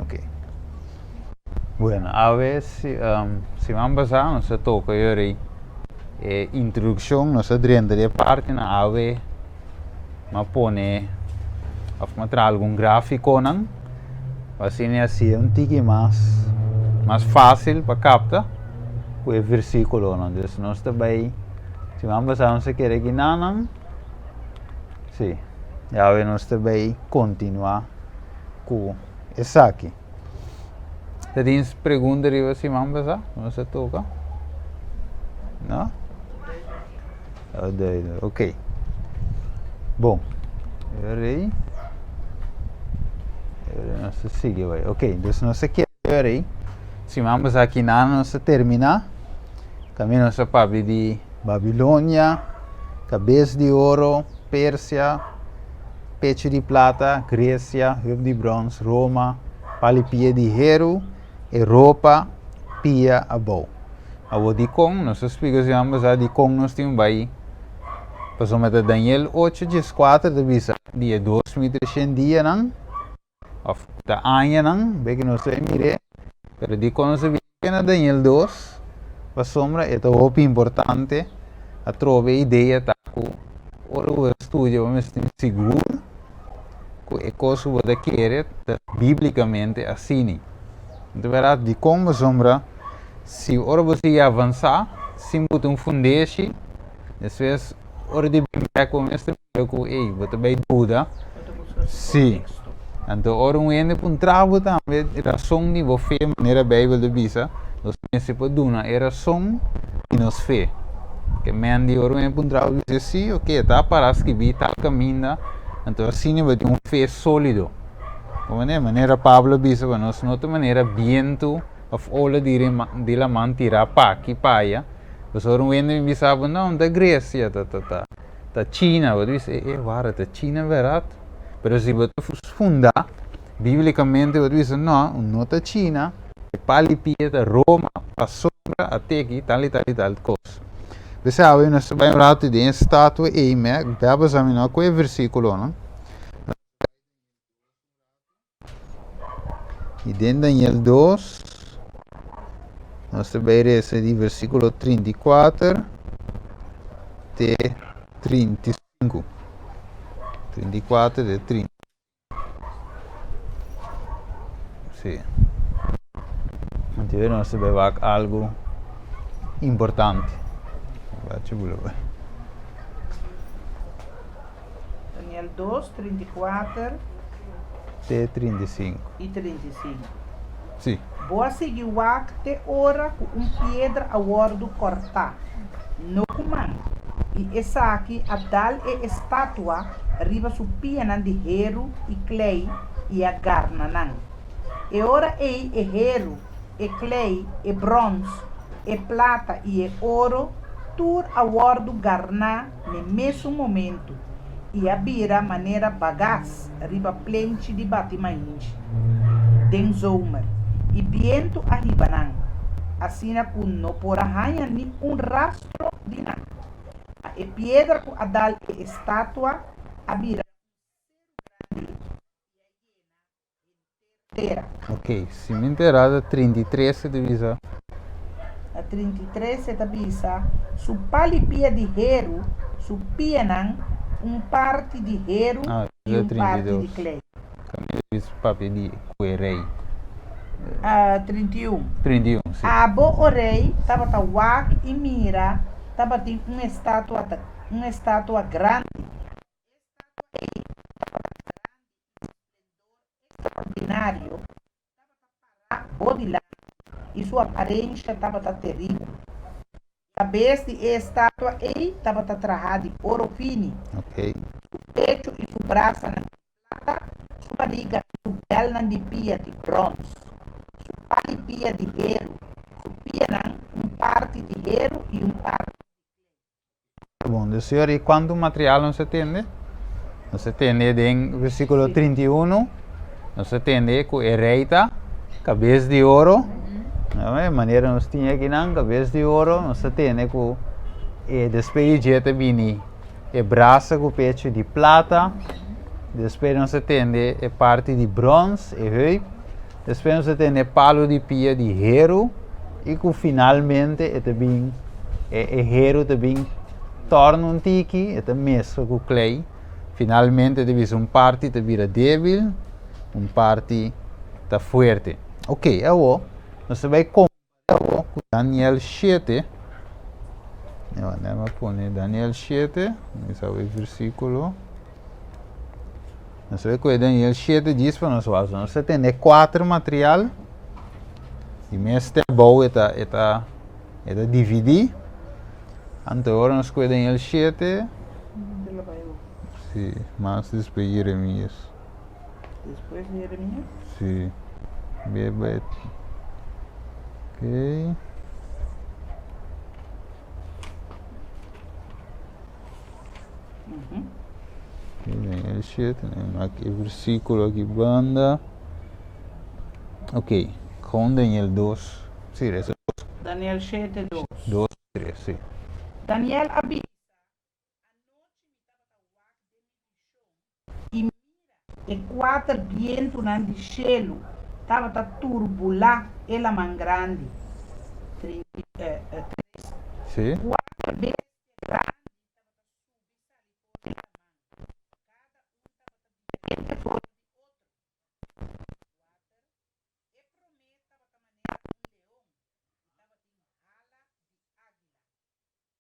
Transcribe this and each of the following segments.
Ok. Bueno, awe si, um, siman pasá nos a toka yori e introdukshon, nos a drenta di e parti na awe m'a pone of m'a traha algun grafikonan pa asina hasié un tiki mas mas fásil pa kapta ku e versíkulonan. Dus nos ta bai siman pasá nos a kere kinanan, sí, i awe nos ta bai kontinuá ku esaki. Ta tin pregunta riba siman pasá ku nos a toka? No? Oh, duidelijk. Oké. Bon. Rei. Nos ta sigui bai. Oké, dus nos a kere rei. Siman pasá kinan nos a terminá. Tambe nos a papia di Babilonia, kabes di oro, Persia, pechu di plata, Grecia, heup di brons, Roma, pali pia di heru, Europa, pia abou. Awor dikon? Nos a splika siman pasá dikon nos tin bai, pasobra ta Daniel ocho dieskuater ta bisa di e 2300 dianan, òf ta añanan, beke nos ta mir'é, pero dikon nos a bira ke na Daniel dos, pasobra e ta hopi importante atrobe e idea ta ku ora ku bo ta studia bo mester tin sigur ku e kos ku bo ta kere ta biblikamente asini. Di bèrdat dikon pasobra si ora bo sigui avansá sin bo tin un fundeshi despues ora di bin bèk bo mes ta mira ku ey bo ta bai duda si anto ora un hende puntra bo tambe rason di bo fe manera beibel ta bisa nos mester por duna e rason di nos fe ke men di ora un hende puntra bo bisa si oke ta para skibí tal kaminda anto asina bo tin un fe sólido manera Pablo a bisa ku nos no ta manera bientu. Of ola di di laman tirá p'aki p'aya, pasobra un hende mi bisa bo, no, ta Grecia, ta ta ta ta China, bo ta bisa, e e wara, ta China bèrdat? Pero si bo ta fundá bíblikamente bo ta bisa, no, no ta China, e pal di pia ta Roma, pasobra a teki tal i tal i tal kos. P'esei awe nos ta bai un ratu den e statua ei, mè, bèbè sa mi no ku e versíkulonan. I den Daniel 2, nos ta bai resa di versíkulo 34 te 35. 34 te 35. Sí. Anto nos ta bai wak algu importante. Daniel dos, 34 Te 35. i 35. Sí. Bo a sigui wak te ora ku un piedra a wòrdu kòrtá, no ku man, i esaki a dal e estatua riba su pianan di heru i klei i a garna nan. E ora ei e heru, e klei, e bròns, e plata i e oro tur a wòrdu garná n'e mesun momentu i a bira manera bagas riba plenchi di bati mainchi den zomer, i bientu a hiba nan, asina ku no por a haña ni un rastro di nan. Ma e piedra ku a dal e estatua a bira un seru grandi i a yena tera. Ok, si mi entera ta 33 e ta bisa. Na 33 e ta bisa, Su pal i pia di heru, su pianan, un parti di heru Ah, i ta un parti di 32. klei. Kaminda bisa papia di ku e rei. Ah, 31. 31, si. Abo, o rei, tabata wak i mira, tabatin un estatua ta un estatua grandi. E estatua ei tabata grandi i su splendor ekstraordinario tabata pará bo dilanti i su aparensha tabata teribel. Kabes di e estatua ei tabata trahá di oro fini, su pechu i su brasanan di plata, su bariga i su bèlnan di pia di bròns, su pal i pia di heru, su pianan un parti di heru i un parti di klei. Bon, dus señor, i kuantu material nos a tende? Nos a tende den versíkulo 31, nos a tende ku e rei ta kabes di oro, manera nos tin akinan, kabes di oro, nos a tende ku e despues di dje ta bini e brasa ku pechu di plata, despues nos a tende e parti di brons, e heup. Despues nos ta tende palu di pia di heru i ku finalmente e ta bin e e heru ta bin tòrna un tiki, e ta meskla ku klei. Finalmente ta bisa un parti ta bira débil, un parti ta fuerte. Oké, awor nos ta bai kompará awor ku Daniel shete. Nèt mi a pone Daniel shete, mi sa e versíkulo. Nos ta bai kohe Daniel shete djis pa nos wak. Nos ta tende kuater material i mester abou e ta e ta e ta dividí. Anto ora nos kohe Daniel shete, si, mas despues Jeremias. Despues di Jeremias? Si. Be bai. Ok. Daniel 7, aki e versículo aki banda. Ok, con Daniel 2. Sí, eso 2. Daniel 7, 2. 2, 3, sí. Daniel a bisa, Anochi mi tabata wak den mi vishon, i mira, e kuater bientunan di shelu tabata turbulá e laman grandi. 33. Sí. Kuater bestia grandi tabata subi sali for di laman, kada un tabata diferente for di otro. Kuater, e promé tabata manera un leon i tabatin hala di águila. Mi a sigui wak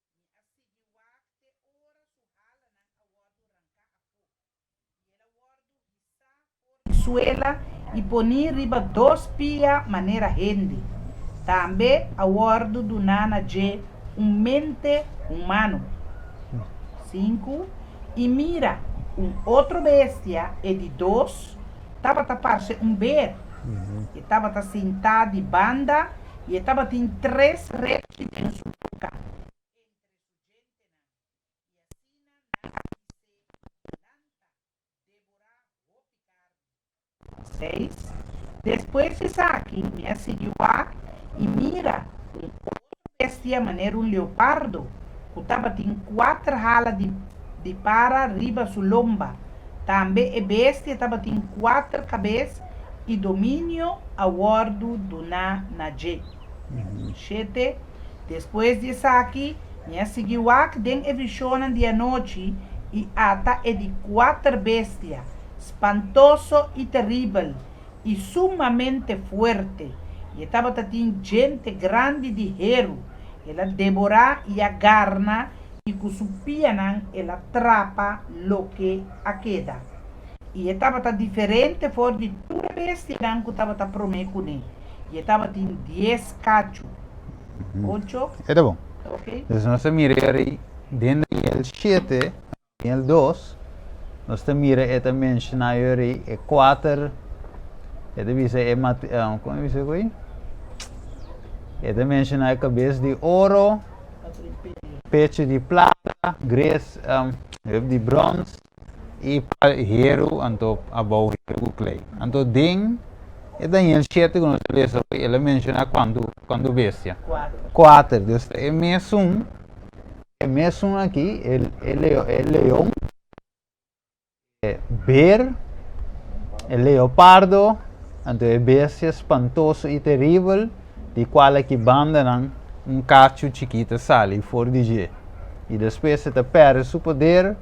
te ora su halanan a wòrdu ranká afó, i el a wòrdu hisá for di suela i poní riba dos pia manera hende. Tambe a wòrdu duná na dje un mente humano. Sinku, I mira, un otro bestia, e di dos, tabata parse un ber. E tabata sintá di banda i e tabatin tres rechi den su boka, entre su djentenan, i asina nan a bis'é, Lanta, deborá hopi karni. Seis, Despues di esaki mi a sigui wak, i mira, un otro bestia manera un leopardo, ku tabatin kuater hala di di para riba su lomba. Tambe e bestia tabatin kuater kabes i dominio a wòrdu duná na dje. Shete, Despues di esaki, mi a sigui wak den e vishonnan di anochi i ata e di kuater bestia, spantoso i teribel i sumamente fuerte, i e tabata tin djente grandi di heru. El a deborá i a garna i ku su pianan el a trapa loke a keda. I e tabata diferente for di tur e bestianan ku tabata promé kuné, i e tabatin dies kachu. Ocho. E ta bon. Ok. Entonces nos ta mira e rei den Daniel shete, Daniel dos, nos ta mira e ta menshoná e rei e kuater, e ta bisa e mat, kon e bisa ku ei? E ta menshoná e kabes di oro, pechu di plata, gres, heup di brons, i pa heru anto abou heru ku klei. Anto den e Daniel shete ku nos a lesa hoy el a menshoná kuantu kuantu bestia? Kuater. Dus ta e mesun e mesun aki e e leo e leon e ber e leopardo anto e bestia spantoso i teribel di kual aki bandanan un kachu chikit a sali for di dje. I despues e ta pèrdè su poder,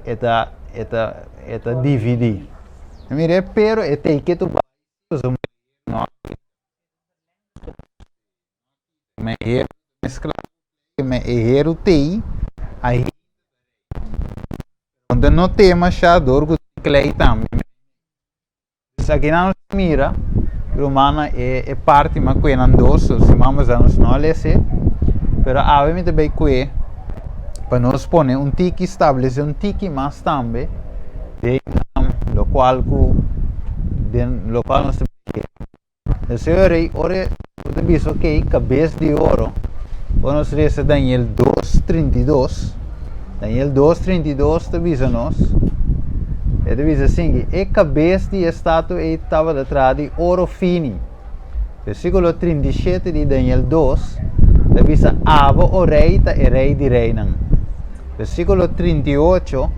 e ta e ta e ta dividí. Mira, pero e tei ke tu bai pasobra no me heru mezcla me e heru tei ainda ta no te masha dor ku klei tambe. Esaki nan nos mira, rumannan, e e parti mas kue nan dos, so siman pasá nos no a lese, pero awe mi ta bay kue pa nos pone un tiki, stablesé un tiki mas tambe den lokual ku den lokual nos ta bay kere. E señor rey ora bo ta bisa ok kabes di oro ora nos resa Daniel dos trinta i dos Daniel dos trinta i dos ta bisa nos e ta bisa asinki e kabes di e statua ei tabata traha di oro fini Versikulo 37 di Daniel dos ta bisa abo o rei ta e rei di reinan Versikulo 38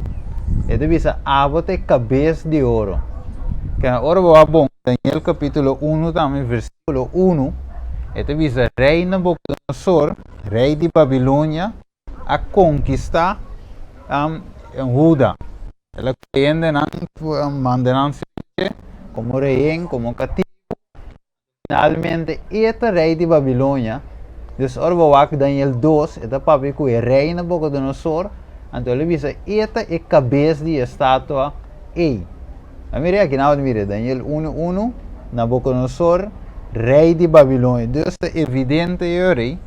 e ta bisa abo ta e kabes di oro. Ora bo a bon. Daniel kapítulo unu tambe versíkulo unu, e ta bisa, Rei Nabukodonosor, rei di Babilonia, a konkistá Huda. El a kohe hendenan, manda nan komo rehen, komo katibu. Finalmente e ta rei di Babilonia. Dus ora bo wak Daniel dos, e ta papia ku e rei Nabukodonosor, anto el a bisa e ta e kabes di e statua ei. A mira aki nan mira Daniel unu unu, Nabukodonosor, rei di Babilonia. Dus ta evidente e rei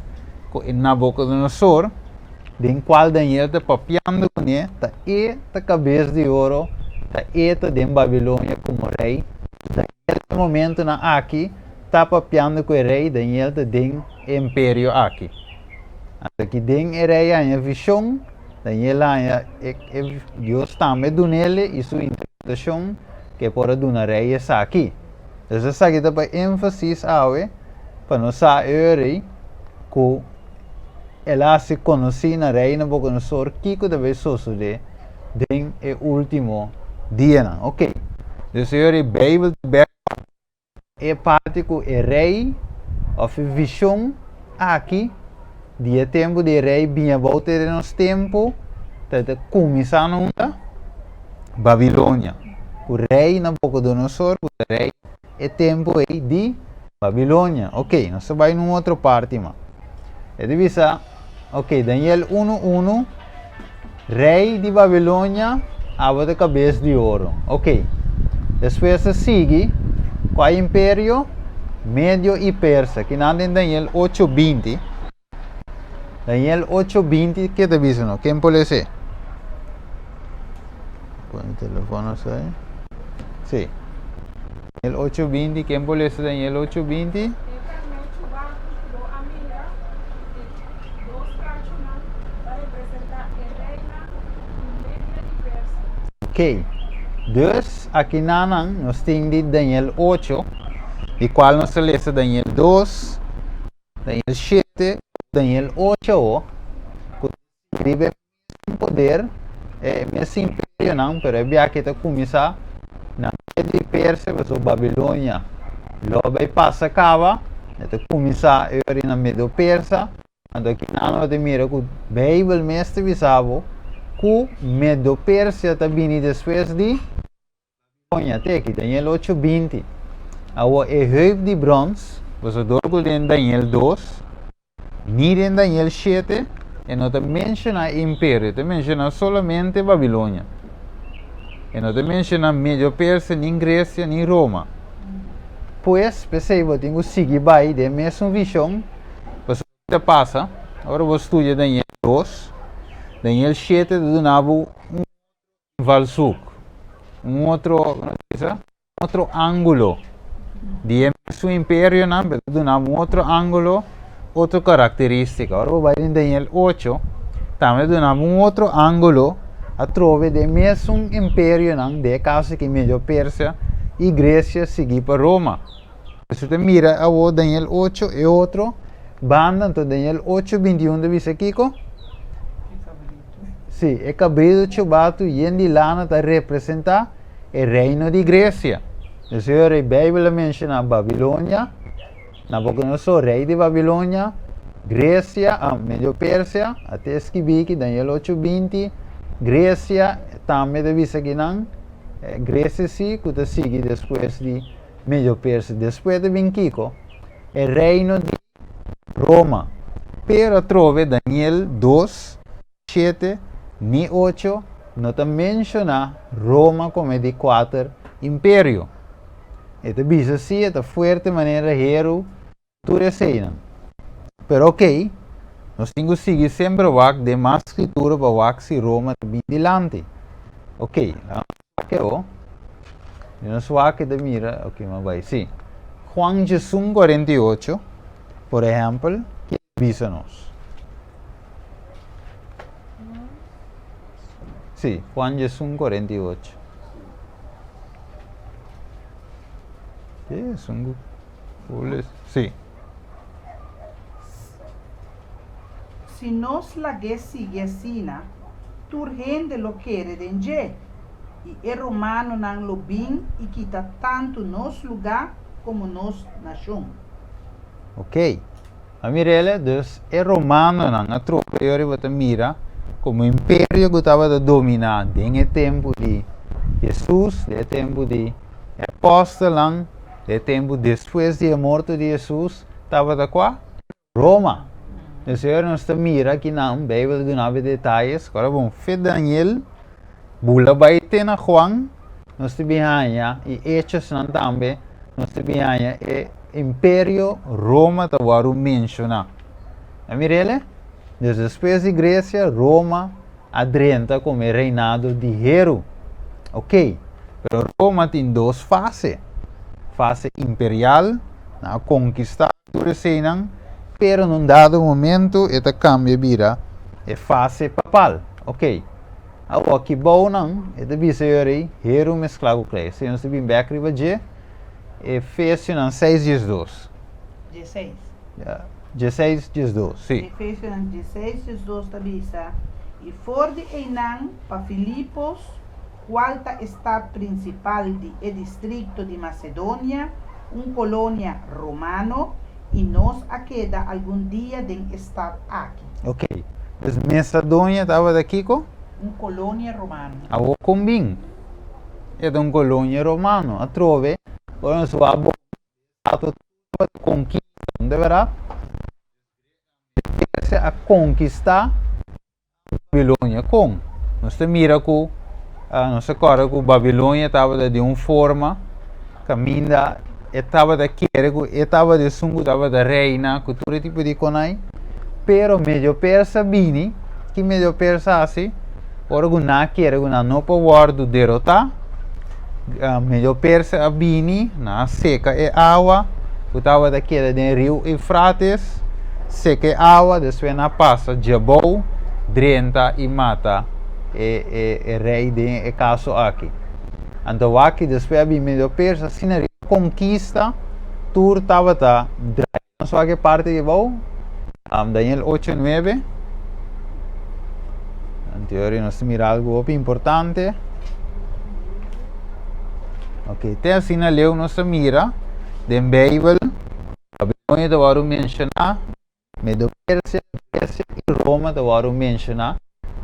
ku e Nabukodonosor den kual Daniel ta papiando kuné ta e ta kabes di oro, ta e ta den Babilonia komo rei. Daniel e momentonan aki ta papiando ku e rei, Daniel ta den e imperio aki. Anto aki den e rei a haña vishon, Daniel a haña e, e Dios tambe dunele i su interpretashon ku e por a duna rei esaki. Entonces esaki ta pa énfasis awe pa nos sa e rei ku el a hasi konosí na rei Nabucodonosor kiko ta bai sosodé den e último dianan. Ok, dus e ora e Beibel ta bek e parti ku e rei òf e vishon aki di e tempu di e rei bini abou te den nos tempu ta ta kuminsá na unda? Babilonia. Ku rei Nabucodonosor ku ta rei e tempu ei di Babilonia. Ok, nos ta bai na un otro parti mas. E ta bisa, ok, Daniel unu unu, rei di Babilonia tabata e kabes di oro. Ok, despues ta sigui kua imperio? Medio i Persa. Kinan den Daniel ocho binti. Daniel ocho binti ke ta bisa no? Ken por lese? Pone telefono asai. Sí. Daniel ocho binti, ken por lesa Daniel ocho binti? E karné chubatu ku bo a mira i dos kachunan ta representá e reinan di Media i Persia. Ok, dus akinanan nos tin di Daniel ocho, di kual nos ta lesa Daniel dos, Daniel shete, Daniel ocho, ku ta riba e mesun poder, e mes imperionan, pero e biaha ta kuminsá na Medio i Persia, pasobra Babilonia lo bai pasa kaba, e ta kuminsá e ora na Medio Persa, anto akinan lo ta mira ku Beibel mes ta bisa bo ku Medio Persia ta bini despues di Babilonia, te aki, Daniel ocho binti. Awor e heup di brons, pasobra dor ku den Daniel dos, Ni den Daniel shete e no ta menshoná e imperio, e ta menshoná solamente Babilonia. E no ta menshoná Medio Persia, ni Gresia, ni Roma. Pues, p'esei bo tin ku sigui bai den e mesun vishon, pasobra ki ta pasa ora bo studia Daniel dos, Daniel shete ta duna bo un invalshoek, un otro, komo ta bisa? Un otro ángulo di e mesun imperionan, pero ta duna un otro ángulo, otro karakterístika. Ora bo bai den Daniel ocho, tambe ta duna un otro ángulo atrobe di e mesun imperionan, den e kaso aki Medio Persia i Gresia sigui pa Roma. Bo ta mira awor Daniel ocho e otro banda, anto Daniel ocho binti un ta bisa kiko? Sí, e kabritu chubatu yen di lana ta representá e reino di Gresia. Esei ora e Beibel a menshoná Babilonia, Nabukodonosor, rei di Babilonia, Gresia, ah, medio Persia, a te skibí aki, Daniel ocho 20, Gresia tambe ta bisa akinan, Gresia sí ku ta sigui despues di medio Persia. Despues ta bin kiko? E reino di Roma. Pero atrobe Daniel dos, shete ni ocho no ta menshoná Roma komo e di kuater imperio. E ta bisa si e ta fuerte manera heru tur eseinan. Pero okey, nos tin ku sigui semper wak den mas skritura pa wak si Roma ta bin dilanti. Okey, laga nos wak e o. Di nos wak e ta mira, okey, mi a bai. Si. Juan diesun 48, por ehèmpel, ke ta bisa nos? Sí, Juan diesun 48. Ke esun ku pulis? Sí. Si nos lag'é sigui asina, tur hende lo kere den dje. I e romanonan lo bin i kita tantu nos lugá komo nos nashon. Ok. A mir'el, dus e romanonan a trope e ora bo ta mira komo imperio ku tabata dominá den e tempu di Hesus, den e tempu di e apòstelnan, den e tempu despues di e morto di Hesus, tabata kua? Roma. Dus e ora nos ta mira akinan, Beibel ta duna bo e detayes, ora bon fe Daniel bula bai te na Juan, nos ta bin haña, i Hechosnan tambe, nos ta bin haña e Imperio Roma ta wòrdu menshoná. A mir'el? Dus despues di Gresia, Roma a drenta komo e reinado di heru. Ok, pero Roma tin dos fase. Fase imperial, nan a konkistá tur eseinan, pero na un dado momento e ta kambia bira e fase papal. Ok, awor aki bou nan e ta bisa yori heru mesklá ku klei. Esei nos ta bin bèk riba dje. Efesionan 6 diesdos. Dieseis. Ja, dieseis diesdos, sí. Efesionan dieseis diesdos ta bisa, I for di einan pa Filipos, kual ta e stat prinsipal di e distrikto di Masedonia, un kolonia romano, i nos a keda algun dia den e stat aki. Ok. Dus Mesadonia tabata kiko? Un kolonia romano. Awor kon bin? E ta un kolonia romano. Atrobe, ora nos wak bo estatua tabata konkista, no ta berdad? Persia a konkista Babilonia. Kon? Nos ta mira ku, nos ta kòrda ku Babilonia tabata di un forma kaminda e tabata kere ku e tabata esun ku tabata reina ku tur e tipo di konai, pero medio persa bini, ki medio persa hasi? Ora ku nan a kere ku nan no por wòrdu derotá, medio persa a bini, nan a seka e awa ku tabata keda den riu Eufrates, seka e awa, despues nan a pasa djabou, drenta i mata e e rei den e kaso aki. Anto wak despues a bin medio persa asina riba konkista tur tabata drai. Nos wak e parti di abou, Daniel ocho nuebe. Anto yori nos ta mira algu hopi importante. Ok, te asina leu nos ta mira den Beibel, Babilonia ta wòrdu menshoná. Medo Persia, Grecia i Roma ta wòrdu menshoná.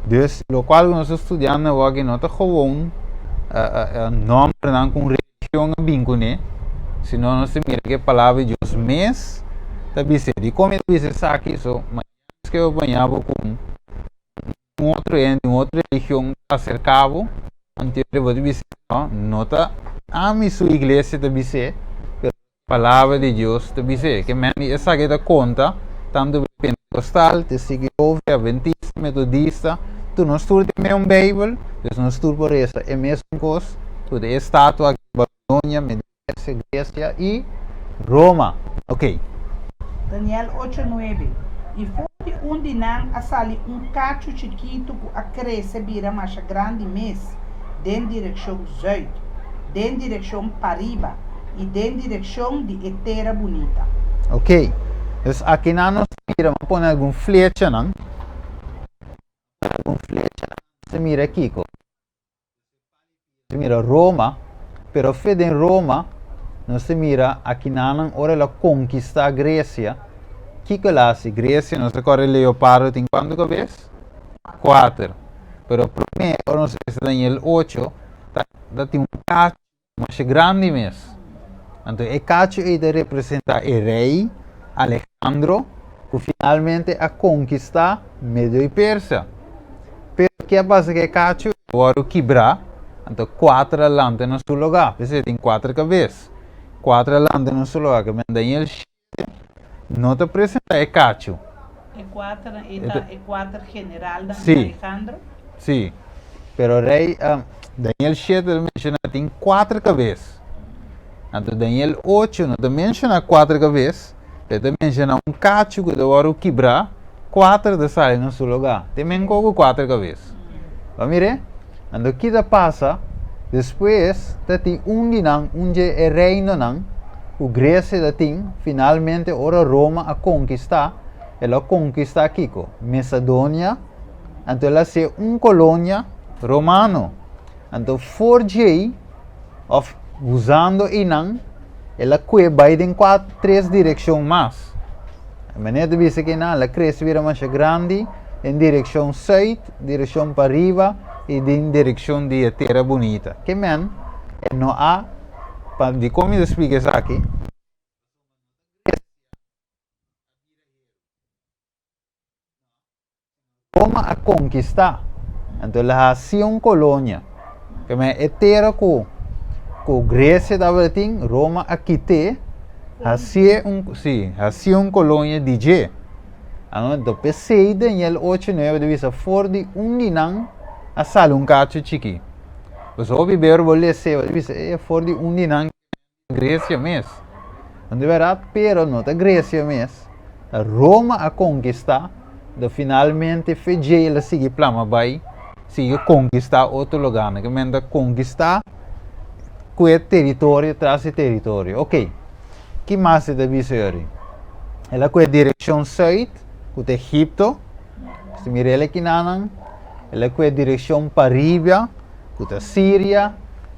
Dus, lokual ku nos ta studiando awor no ta gewoon nòmbernan ku un religion a bin kuné, sino nos ta mira ku e Palabra di Dios mes ta bis'é. Dikon mi ta bisa esaki? So, mañana ke bo baña bo ku un otro hende, un otro religion ta aserká bo, anto bo ta bisa, no, no ta ami su iglesia ta bis'é, pero Palabra di Dios ta bis'é. Ke men di esaki ta konta tantu Pentekostal, Testigo di Jehova, Adventista, Metodista, tur nos tur tin mesun Beibel, dus nos tur por resa e mesun kos ku ta e statua aki di Babilonia, Medo Persia, Gresia i Roma. Ok. Daniel ocho nuebe, I for di un di nan a sali un kachu chikitu ku a krese bira masha grandi mes den direkshon zùit, den direkshon pariba i den direkshon di e tera bunita. Ok, dus akinan nos ta mira, bo a pone algun flechanan, algun flechanan, nos ta mira kiko? Nos ta mira Roma, pero fe den Roma nos ta mira akinanan ora el a konkistá Gresia, kiko el a hasi? Gresia, nos ta kòrda e leopardo tin kuantu kabes? Kuater. Pero promé, ora nos lesa Daniel ocho, ta ta tin un kachu masha grandi mes. Anto e kachu ei ta representá e rei Alejandro ku finalmente a konkistá Medio i Persia. Pero ke a pasa ku e kachu? E wòrdu kibrá, anto kuater a lanta na su lugá. P'esei tin kuater kabes. Kuater a lanta na su lugá. Ke men Daniel no ta presenta e cacho. E cuater e ta e cuater generalnan Sí. Alejandro. Sí, pero rey Daniel 7 ta menciona tin cuater cabes. Anto Daniel 8 no ta menciona cuater cabes, pero ta menciona un cacho cu ta wòrdu kibra, cuater ta sali na su lugar. Te men cu cuater cabes. Bo a mira? Anto ki ta pasa? Despues ta tin un di nan, un dje e reinonan ku Gresia ta tin, finalmente ora Roma a konkistá, el a konkistá kiko? Mesadonia, anto el a hasié un kolonia romano. Anto for djei, òf usando einan, el a kue bai den kua tres direkshon mas. E manera ta bisa ku einan el a krese bira masha grandi den direkshon sùit, direkshon pariba i den direkshon di e Tera Bunita. Ke men e no a, pa dikon mi ta splika esaki? Roma a konkistá, anto el a hasi un kolonia. Keme e tera ku ku Gresia tabatin, Roma a kit'é, hasié un, sí, hasié un kolonia di dje. Anto p'esei Daniel ocho nuebe ta bisa for di un di nan a sali un kachu chikí. Pasobra hopi bes ora bo les'é bo ta bisa e for di un di nan. Grecia mes. Di berdad, pero no ta Grecia mes. Ta Roma a conquista, do finalmente fe dje el a sigui plama bai, sigui conquista otro lugarnan. Ke men ta conquista cu e teritorio tras di teritorio. Ok, ki mas e ta bisa yori? El a cu e direccion zuid, cu ta Egipto. Si mira el akinanan, el a cu e direccion pariba, ku ta Siria,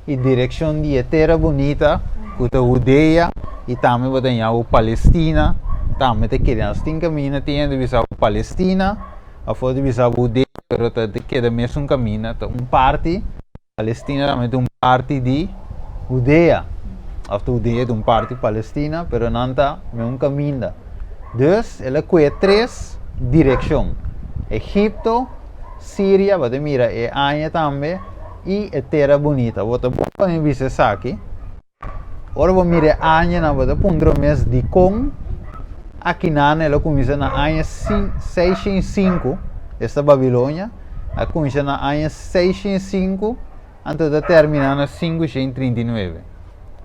i direkshon di e Tera Bunita, ku ta Hudea, i tambe bo ta haña bo Palestina, tambe ta keda. Nos tin kaminda tin hende bisa bo Palestina, òf otro bisa bo Hudea, pero ta keda mesun kaminda, ta un parti, Palestina tambe ta un parti di Hudea, òf ta Hudea ta un parti Palestina, pero nan ta mesun kaminda. Dus el a kue tres direkshon, Egipto, Siria, bo ta mira e aña tambe i e tera bunita. Bo ta bon pa mi bisa esaki. Ora bo mira e añanan, bo ta puntra bo mes dikon akinan el a kuminsá na aña 605, esta Babilonia, a kuminsá na aña 605 anto ta terminá na 539.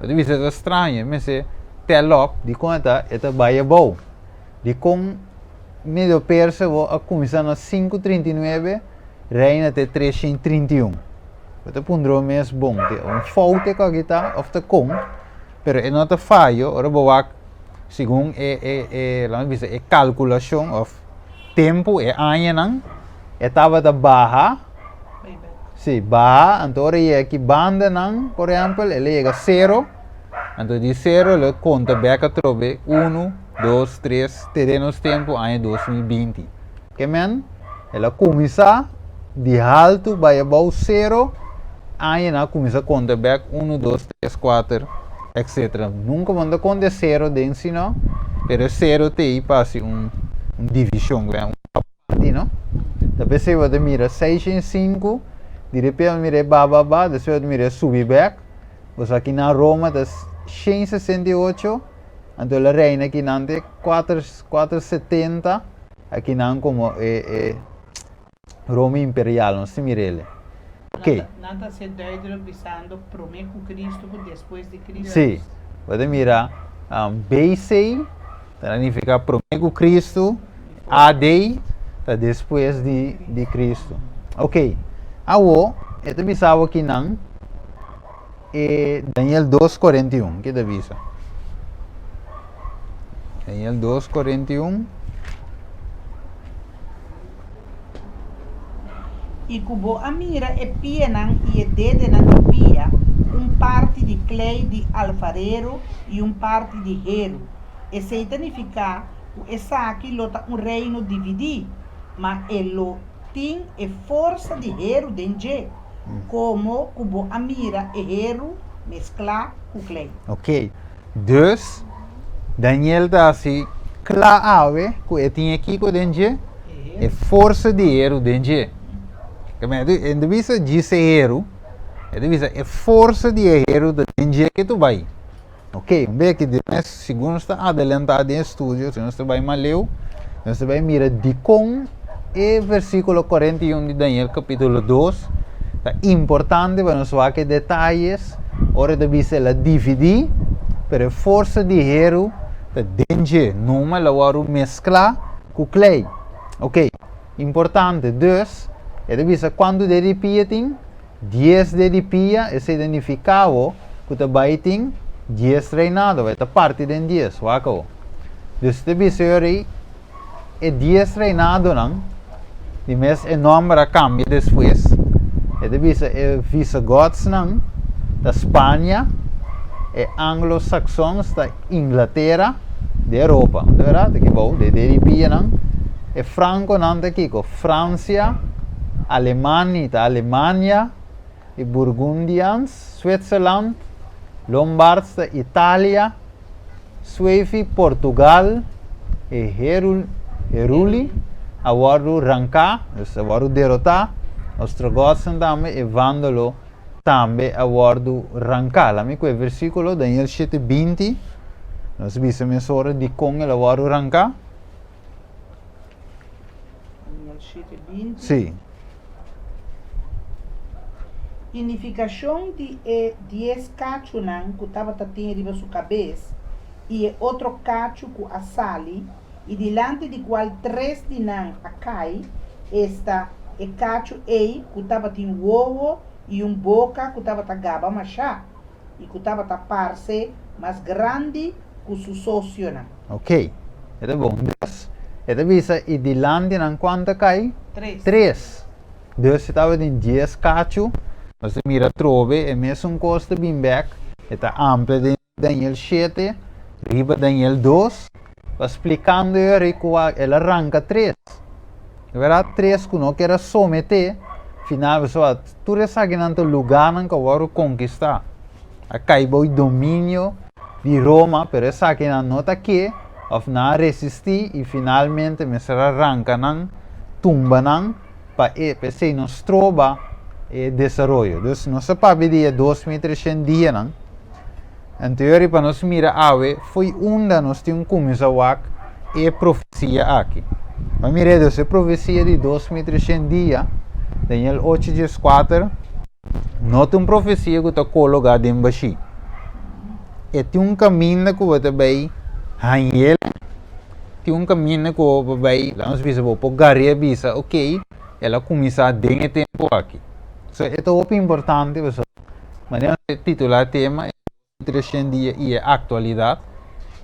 Bo ta bisa ta straño, mester tel op dikon e ta bai abou. Dikon Medo Persa bo a kuminsá na 539, reina te 331. Bo ta puntra bo mes, bon, te un fout e kòki ta òf ta kon? Pero e no ta fayo ora bo wak segun e e e laat mi bisa e kalkulashon òf tempu e añanan e tabata baha, si baha anto ora e yega aki bandanan por ehèmpel el a yega sero, anto di sero el a konta bèk atrobe unu. dos, tres, te den nos tempu aña 2020. Ke men, el a kuminsá di haltu bai abou sero, aña nan a kuminsá konta bèk unu, dos, tres, kuater, etsetera. Nunka bo no ta konta e sero den si no, pero e sero ta ei pa hasi un un divishon, un parti no. Ta p'esei bo ta mira seis shen sinku, di repente bo mira e ba ba ba, despues bo ta mira e subi bèk, bo sa ki na Roma ta 168. Anto el a reina akinan te kuater kuater setenta akinan komo e e Roma imperial nos tin mir'el. Ok. Nan ta ser duidelijk bisando prome ku Cristo ku despues di Cristo. Sí, bo ta mira BC ta nifiká prome ku Cristo, AD ta despues di di Cristo. Ok, awo e ta bisa bo akinan. E Daniel dos cuarenta i un, ke ta bisa? Daniel dos cuarenta i un. I ku bo a mira e pianan i e dedenan di pia, un parti di klei di alfarero i un parti di heru. Esei ta nifiká ku esaki lo ta un reino dividí, ma e lo tin e forsa di heru den dje. Komo ku bo a mira e heru mesklá ku klei. Ok, dus Daniel ta hasi kla awe ku e tin e kiko den dje? E forsa di heru den dje. E no ta bisa djis e heru, e ta bisa e forsa di e heru ta den dje ke tu bai. Ok, un bes aki mes segun nos ta adelantá den e studio, si nos ta bai mas leu, nos ta bai mira dikon e versíkulo 41 di Daniel kapítulo 2 ta importante pa nos wak e detayes ora e ta bisa el a dividí, pero e forsa di heru ta den dje, numa el a wòrdu mesklá ku klei. Ok, importante, dus e ta bisa kuantu dede di pia tin? Dies de di pia, esei ta nifiká bo ku ta bai tin dies reinado, e ta parti den dies, wak awo. Dus ta bisa yo rei, e dies reinadonan, di mes e nòmber a kambia despues, E ta bisa e Visigothsnan ta Spania, e Anglo-Saxons ta Inglatera di Europa. Ta berdad? Aki bou, de di pianan. E Franconan ta kiko? Francia, Alemani ta Alemania, e Burgundians, Switzerland, Lombards ta Italia, Suevi, Portugal, e Herul, Heruli a wòrdu ranká, dus a wòrdu derotá, Ostrogotsen tambe, e Vándalo tambe a wòrdu ranká. Laat mi ku e versíkulo, Daniel 7, 20, nos bisa mesora dikon el a wòrdu ranká. Daniel 7, 20. Sí. I nifikashon di e dies kachunan ku tabata tin riba su kabes, i e otro kachu ku a sali, i dilanti di kual tres di nan a kai, esta, e kachu ei ku tabatin wowo i un boka ku tabata gaba mashá, i ku tabata parse mas grandi ku su sosionan. Ok, e ta bon. Dus, e ta bisa i dilanti nan kuantu a kai? Tres. Tres. Dus e tabatin dies kachu. Nos ta mira atrobe e mesun kos ta bin bek. E ta amplia den Daniel shete, riba Daniel dos, pa splikando e ora ku el a ranka tres. E bèrdat tres ku no kier a someté, final pasobra tur esakinan ta lugánan ku a wòrdu konkistá. A kai bou dominio di Roma, pero esakinan no ta ke òf nan a resistí i finalmente mester a ranka nan, tumba nan pa e p'esei no stroba e desaroyo. Dus nos a papia di e 2300 dianan. Anto yori pa nos mira awe fo'i unda nos tin kuminsá wak e profesia aki. Bo mira dus e profesia di 2300 dia, Daniel 8 14, no ta un profesia ku ta kologá den bashí. E tin un kaminda ku bo ta bai hañ'el, tin un kaminda ku bo bai, laga nos bisa bo por gar'é bisa ok, el a kuminsá den e tempu aki. So e ta hopi importante pasobra manera nos a titulá e tema e 2300 dia i e aktualidat,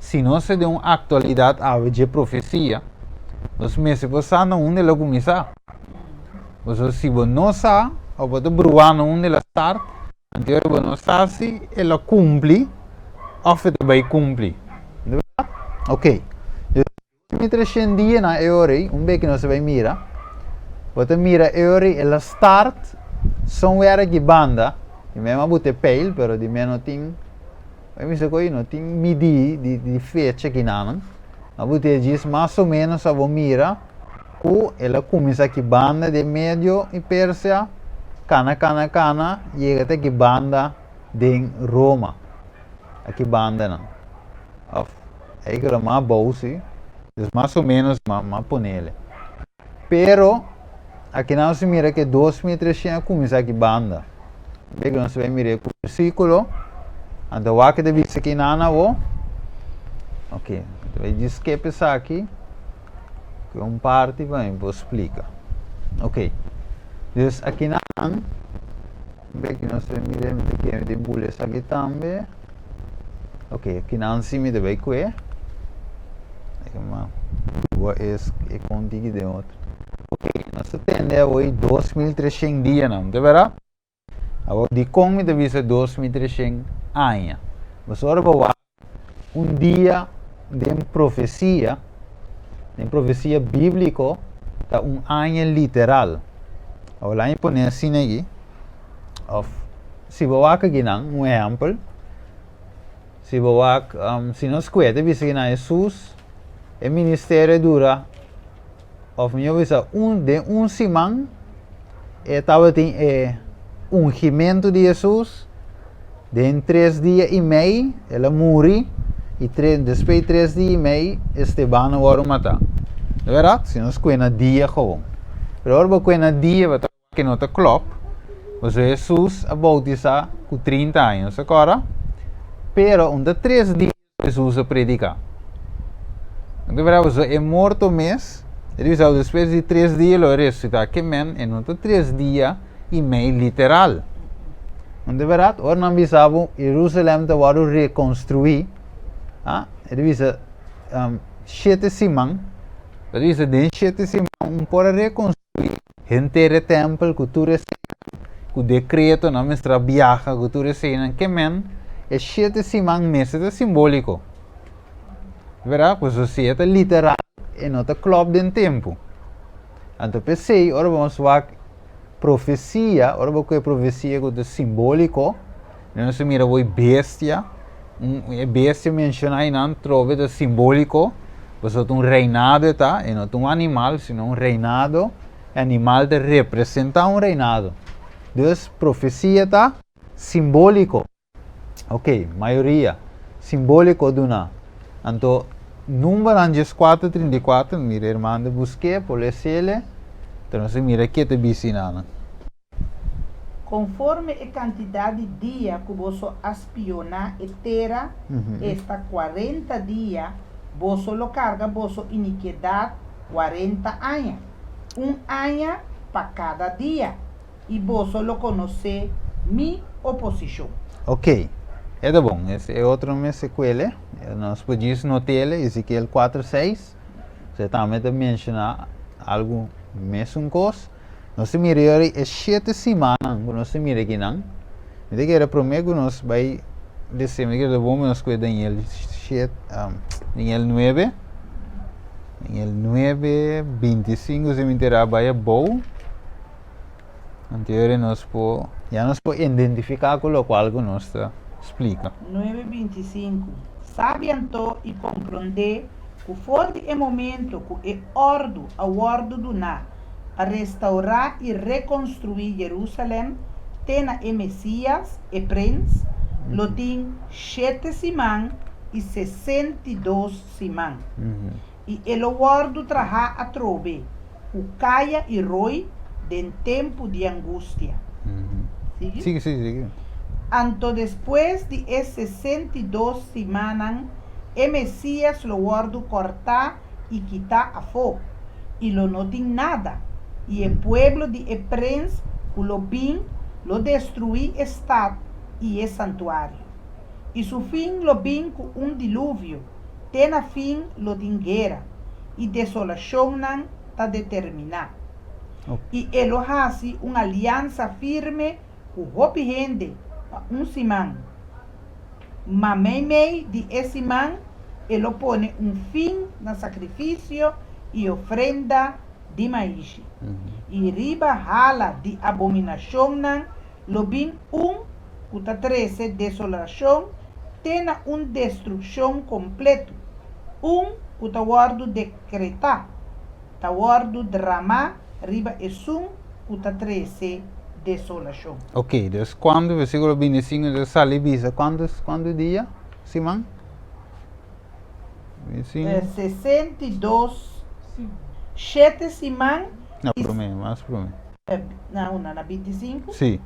si nos ta den un aktualidat awe dje profesia, nos mester por sa na unda el a kuminsá. Pasobra si bo no sa òf bo ta bruá na unda el a start, anto ora bo no sa si el a kumpli òf e ta bai kumpli. Ok. Mi 300 dia na e ora ei, un beki nos a bai mira, bo ta mira e ora ei el a start somewhere aki banda, di mi a bute peil, pero di mi no tin, mi bisa ku no tin midi di di fecha kinanan, a bute djis mas o menos a bo mira ku el a kuminsá aki banda den medio i Persia, kana kana kana yega te aki banda den Roma, aki bandanan. Of ei ku ta mas abou si, dus mas o menos m'a ponele. Pero aki nan nos mira ke 2300 a kuminsá aki banda. Bek nos bai mira e versíkulo, anto wak ta bisa aki nan awo. Ok, ta bai djis skip esaki, ku un parti pa mi por splika. Ok, dus aki nan. Bek nos ta mira mi ta kere mi ta bula esaki tambe. Ok, akinan si mi ta bai kue. Bo es e konti ki den otro. Ok, nos ta tende awor 2300 dianan, ta bera? Awor dikon mi ta bisa 2300 aña? Pasobra bo wak un dia den profesia, den profesia bíbliko, ta un aña literal. Awor laat mi pone asina aki, òf si bo wak akinan, un ehèmpel, si bo wak, si nos kue ta bisa kinan Hesus, e ministerio a dura, òf mihó bisa un den un siman e tabatin e ungimentu di Hesus, Den tres dia i mei el a muri i despues di tres dia i mei Esteban a wòrdu matá. Di bèrdat? Si nos kue na dia gewoon. Pero ora bo kue na dia bo ta wak ke no ta klòp, pasobra Hesus a boutisá ku 30 aña, nos ta kòrda? Pero un ta tres dia Hesus a prediká. Anto bira pasobra e morto mes, e ta bisa despues di tres dia lo e resusitá. Ke men e no ta tres dia i mei literal. Anto bira ora nan bisa bo Jerusalem ta wòrdu rekonstruí, ah, e ta bisa shete siman, e ta bisa den shete siman un por a rekonstruí henter e tèmpel ku tur e. ku dekreto, nan mester a biaha ku tur eseinan. Ke men e shete siman mester ta simbóliko. Bèrdat? Pasobra si e ta literal e no ta klòp den tempu. Anto p'esei ora bo nos wak profesia, ora bo kohe profesia ku ta simbóliko, nos ta mira bo bestia, un e bestia menshoná einan trobe ta simbóliko, pasobra ta un reinado e ta, e no ta un animal, sino un reinado, e animal ta representá un reinado. Dus profesia ta simbóliko. Ok, mayoria simbóliko duna. Anto numbernan 14, 34, mira herman ta busk'é, por les'é, pero nos a mira ke ta bisa nan. Konforme e kantidat di dia ku boso a spioná e tera, esta 40 dia, boso lo karga boso inikedat 40 aña, un aña pa kada dia. I boso lo konosé mi oposishon. Ok, e ta bon. Es e otro mester kuele. Nos por djis not'ele, Ezekiel 4, 6. Se tambe ta menshoná algu mesun kos. Nos ta mira yori e shete simannan ku nos ta mira akinan. Mi ta kere promé ku nos bai lese, mi ta kere ta bon pa nos kue Daniel shet, Daniel 9. Daniel 9, 25, si mi tera bai abou. Anterior nos por, ya nos por identifiká ku lokual ku nos ta splika. 9:25, Sabi anto i komprondé ku for di e momento ku e òrdu a wòrdu duná pa restourá i rekonstruí Jerusalèm te na e Mesías, e Prens, lo tin shete siman i 62 siman. I e lo wòrdu trahá atrobe ku kaya i roi den tempu di angustia. Sigui? Sigui, sigui, sigui. Anto despues di e 62 simannan, e Mesías lo wòrdu kòrtá i kitá afó, i lo no tin nada, i e pueblo di e prens ku lo bin lo destruí e stat i e santuario. I su fin lo bin ku un diluvio, te na fin lo tin guera, i desolashonnan ta determiná. I e lo hasi un aliansa firme ku hopi hende pa un siman. Ma meimei di e siman e lo pone un fin na sakrifisio i ofrenda di maishi. I riba hala di abominashonnan lo bin un ku ta trese desolashon te na un destrukshon kompletu, un ku ta wòrdu dekretá, ta wòrdu dramá riba esun ku ta trese desolashon. Ok, dus kuantu, versíkulo 25 ta sali bisa kuantu, kuantu dia, siman? 25. 62, shete siman No, i. promé, mas promé. Na una, na 25? Sí.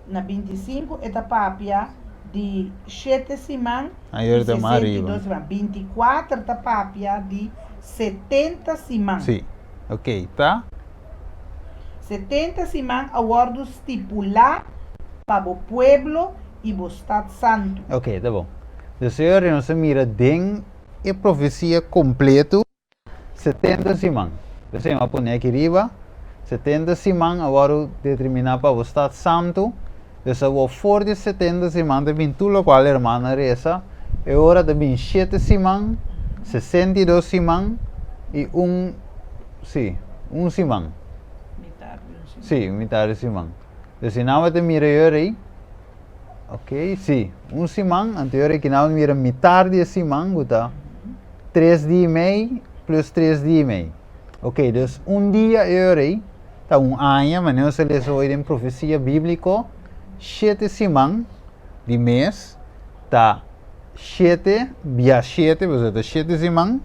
Na 25 e ta papia di shete siman Ayer i ta mas 62 ariba. siman. 24 ta papia di 70 siman. Sí. Ok, ta. 70 siman a wòrdu stipulá pa bo pueblo i bo stat santu. Ok, ta bon. Dus e ora nos ta mira den e profesia kompletu 70 siman. P'esei mi a pone aki riba, 70 siman a wòrdu determiná pa bo stat santu. Dus awor for di 70 siman ta bin tur lokual hermannan resa, e ora ta bin shete siman, 62 siman i un, sí, un siman. Mitar di un siman. Sí, mitar di siman. Dus si nan ta mira e ora ei, ok, sí, un siman, anto e ora ei ki nan mira mitar di e siman ku ta 3 dia i mei plus 3 dia i mei. Ok, dus un dia e ora ei ta un aña, manera nos a lesa hoy den profesia bíbliko, shete siman di mes ta shete bia shete, pasobra ta shete siman,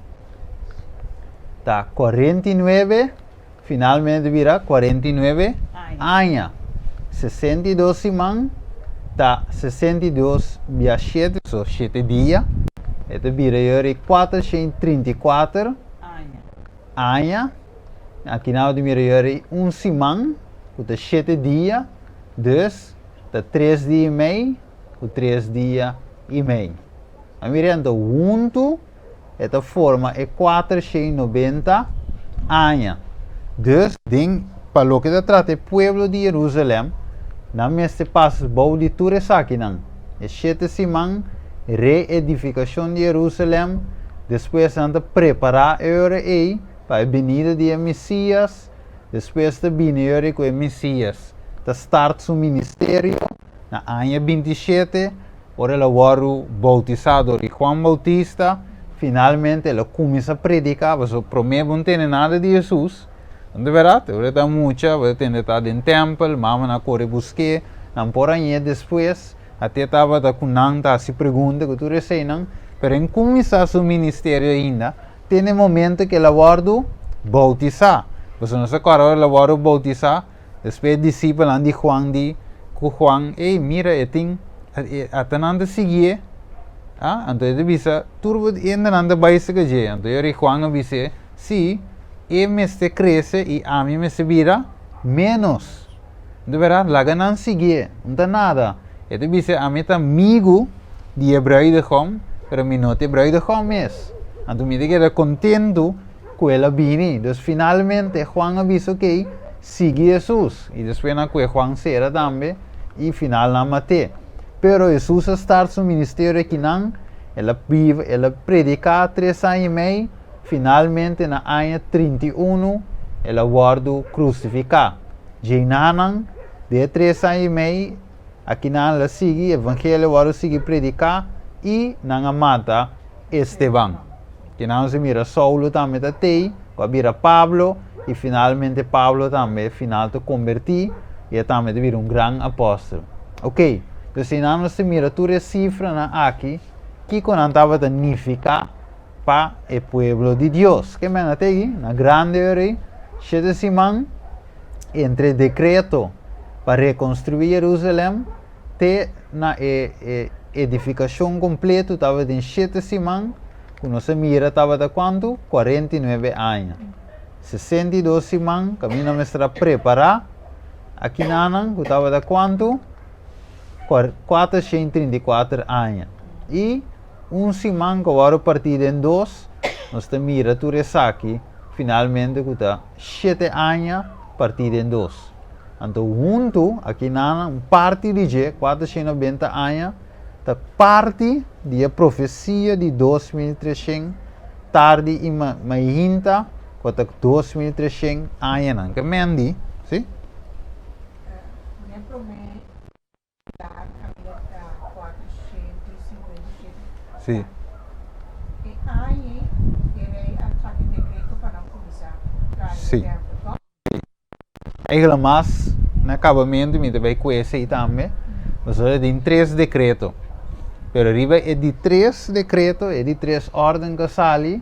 ta 49, finalmente bira 49 aña. 62 siman ta 62 bia shete, so shete dia, e ta bira yori 434 aña. Aki nan ta mira yori un siman ku ta shete dia, dus ta tres dia i mei ku tres dia i mei. A mira anto huntu e ta forma e 490 aña. Dus den. Pa loke ta trata e pueblo di Jerusalem, nan mester pasa bou di tur esakinan, e shete siman reedifikashon di Jerusalem, despues nan ta prepará e ora ei pa e binida di e Mesias, despues ta bini e ora ku e Mesias ta start su ministerio na aña 27, ora el a wòrdu boutisá dor di Juan Boutista, finalmente el a kuminsá prediká, pasobra promé bo no tende nada di Hesus. No ta bèrdat? Ora e ta mucha, bo ta tende ta den tèmpel, mamanan a kore busk'é, nan por hañ'é despues, até tabata ku nan ta hasi pregunta ku tur eseinan, pero en kuminsá su ministerio ainda, te na e momento ku el a wòrdu boutisá. Pasobra nos ta kòrda ora el a wòrdu boutisá, despues e disipelnan di Juan di ku Juan, Ey, mira, e tin, ata nan ta siguié. Ah, anto e ta bisa, Tur bo hendenan ta bai serka dje. Anto e ora Juan a bis'é, Sí, e mester krese i ami mester bira ménos. Di bèrdat, laga nan siguié, no ta nada. E ta bisa, Ami ta amigu di e bruidegom, pero mi no ta e bruidegom mes. Anto mi ta keda kontentu ku el a bini. Dus finalmente Juan a bisa, Okey, sigui Hesus. I despues nan kue Juan sera tambe i final nan mat'é. Pero Hesus a start su ministerio akinan, el a biba, el a prediká tres aña i mei. Finalmente na aña 31 el a wòrdu krusifiká. Djeinanan, den e tres aña i mei akinan el a sigui, evangelio a wòrdu sigui prediká i nan a mata Esteban. Kinan nos a mira Saulo tambe ta tei, ku a bira Pablo, i finalmente Pablo tambe final ta kombertí i e tambe ta bira un gran apòstel. Oke, entonces einan nos ta mira tur e sifranan aki, kiko nan tabata nifiká pa e pueblo di Dios. Ke men a tegi? Na grande ori, shete siman entre dekreto pa rekonstruí Jerusalem te na e, e edifikashon kompleto tabatin shete siman, ku nos a mira tabata kuantu? 49 aña. 62 siman kaminda mester a prepará akinanan ku tabata kuantu? 434 aña. I Un siman ku a wòrdu partí den dos, nos ta mira tur esaki finalmente ku ta shete aña partí den dos. Anto huntu aki nan un parti di dje, 490 aña, ta parti di e profesia di 2300 tardi i mainta ku ta 2300 añanan. Ke men di, si? Sí. Sí. Eigenlijk mas na acabamento mi ta bay cu esey tambe. Pasobra tin tres decreto. Pero riba e di tres decreto, e di tres orden cu a sali,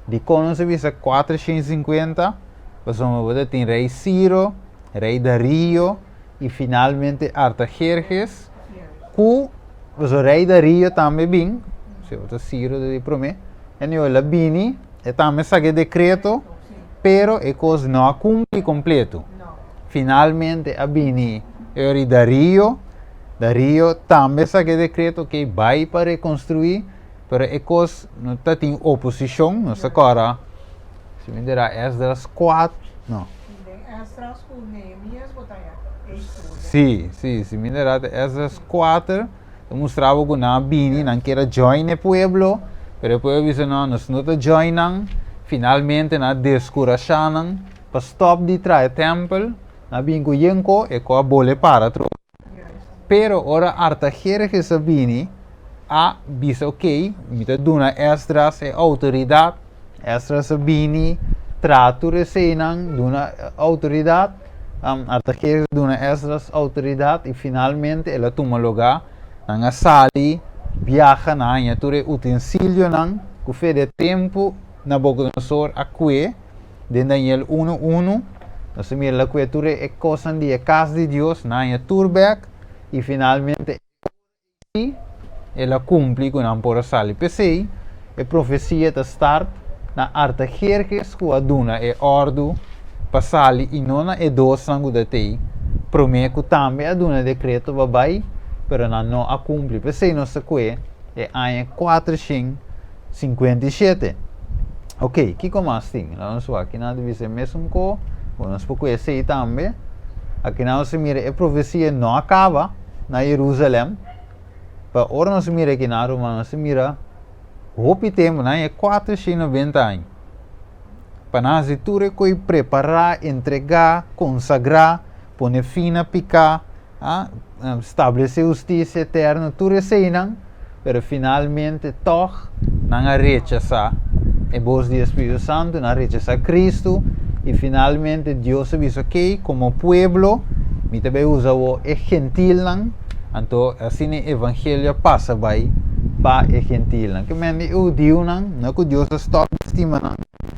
dicon nos a bisa 450? Pasobra bo ta tin rey Ciro, rey Dario, i finalmente Artajerjes, ku pasobra rei Dario tambe bin, si bo ta Ciro ta di promé, anyway el a bini, e tambe saka e dekreto, pero e kos no a kumpli kompleto. Finalmente a bini e ora di Dario, Dario tambe saka e dekreto, ok, bai pa rekonstruí, pero e kos no ta tin oposishon, nos ta kòrda, si mi dera Esdras 4, no. Den Esdras ku Nehemias bo ta haña e historia. Sí, sí, si mi dera ta Esdras 4, ta mustra bo ku nan a bini, nan kier a join e pueblo, pero e pueblo a bisa no, nos no ta join nan. Finalmente nan a deskurashá nan pa stòp di traha e tèmpel, nan a bini ku yenko, e ku a bole para atrobe. Pero ora Artajerjes a bini, a bisa, Ok, mi ta duna Esdras e outoridat. Esdras a bini, traha tur eseinan, duna outoridat. Artajerjes a duna Esdras outoridat i finalmente el a tuma lugá. Nan a sali biaha, nan a haña tur e utensilionan ku fe di e tempu Nabucodonosor a kue. Den Daniel unu unu, nos ta mira la ku e tur e kosnan di e kas di Dios, nan haña tur bèk, i finalmente e el a kumpli ku nan por a sali. P'esei, e profesia ta start na Artajerjes ku a duna e òrdu pa sali i no na e dosnan ku ta tei promé ku tambe a duna dekreto pa bai, pero nan no a kumpli. P'esei nos ta kue e aña 457. Ok, kiko mas tin? Laga nos wak. Kinan ta bisa e mesun ko. Bon, nos por ku esei tambe. Akinan nos ta mira e profesia no a kaba na Jerusalem. Pa ora nos mira akinan, ruman, nos ta mira hopi tempu, nan e 490 aña. Pa nan hasi tur e koi prepará, entregá, konsagrá, pone fin na piká, a stablesé hustisia eterno, tur eseinan, pero finalmente tòg nan a rechasá e bos di e Spiritu Santu, nan a rechasá Kristu, i finalmente Dios a bisa, Okey, komo pueblo mi ta bai usa awor e gentilnan, anto asina e evangelio a pasa bai pa e gentilnan. Ke men di e hudiunan, no ku Dios a stòp di stima nan,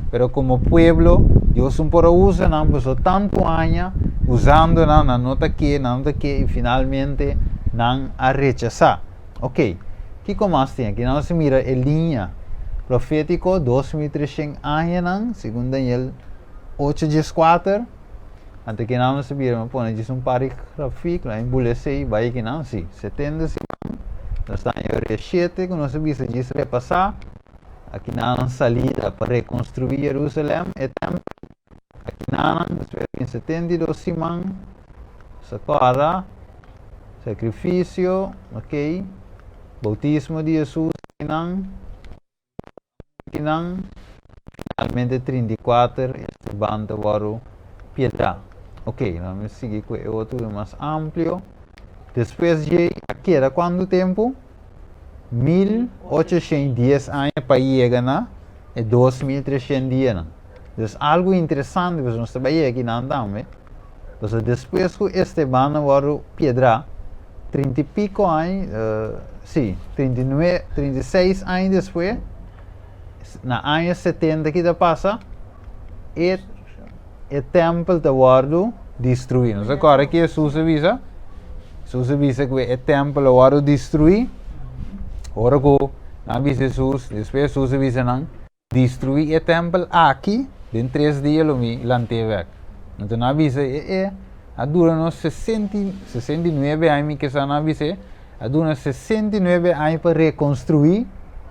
Pero komo pueblo, Dios un por a usa nan pasobra tantu aña usando nan, nan no ta ke, nan no ta ke i finalmente nan a rechasá. Ok, kiko mas tin aki? Nan nos mira e liña profétiko, 2300 añanan, segun Daniel ocho dieskuater. Anto kinan nos bira, mi pone djis un par di grafik, lo a embulesé i bai kinan, si, 70 siman, nos ta aña ora shete ku nos a bisa djis repasá. Akinan salida pa rekonstruí Jerusalèm, e tèmpel. Akinan despues bin 72 siman, sa kòrda, sakrifisio, ok, boutismo di Hesus akinan, akinan, finalmente 34 Esteban ta wòrdu piedrá. Ok, nos sigui ku e otro mas amplio. Despues dje a keda kuantu tempu? 1810 aña pa yega na e 2300 dianan. Dus algu interesante, pasobra nos ta bai yega akinan tambe, pasobra despues ku Esteban a wòrdu piedrá, trinta i piko aña, si, 39, 36 aña despues, na aña 70 ki ta pasa, e e tèmpel ta wòrdu destruí. Nos a kòrda ki Hesus a bisa? Hesus a bisa ku e tèmpel a wòrdu destruí. Ora ku nan a bisa Hesus, despues Hesus a bisa nan, destruí e tèmpel aki, den tres dia lo mi lant'é bèk. Anto nan a bisa, e e a dura nos 69 aña, mi ke sa nan a bis'é, a duna 69 aña pa rekonstruí.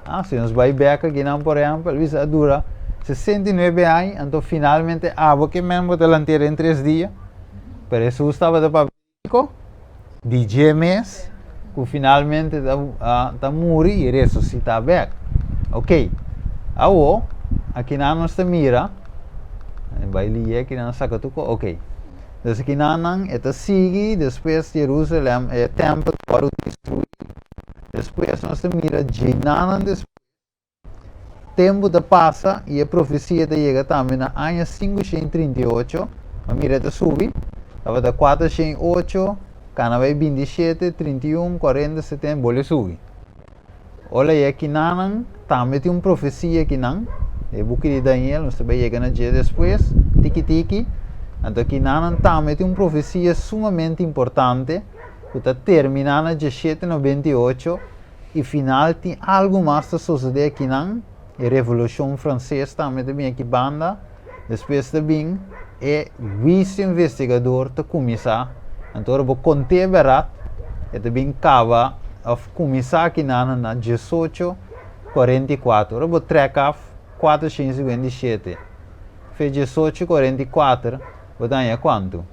Ah, si nos bai bèk akinan, por ehèmpel, bisa a dura 69 aña, anto finalmente abo ke men bo ta lant'é den tres dia. Pero Hesus tabata papia kiko? Di dje mes ku finalmente ta, ta muri i resusitá bèk. Ok, awo akinan nos ta mira, bai lié akinan saka tur kos, ok. Des kinanan e ta sigui, despues Jerusalem, e tempel ta wòrdu destruí. Despues nos ta mira djenanan despues, tempu ta pasa i e profesia ta yega tambe na aña 538, ma mira e ta subi, tabata 408, kana bai 27, 31, 40, 70, bolbe subi. Ora e kinanan tambe tin un profesia kinan, e buki di Daniel, nos ta bai yega na dje despues, tiki tiki. Anto kinanan tambe tin un profesia sumamente importante ku ta terminá na diesshete nobenta i ocho i final tin algu mas ta sosodé akinan, e Revolushon Franses tambe ta bin aki banda. Despues ta bin e huisio investigador ta kuminsá. Anto ora bo kont'é bèrdat, e ta bin kaba òf kuminsá akinan na 1844. Ora bo trèk af 457 fe 1844, bo ta haña kuantu?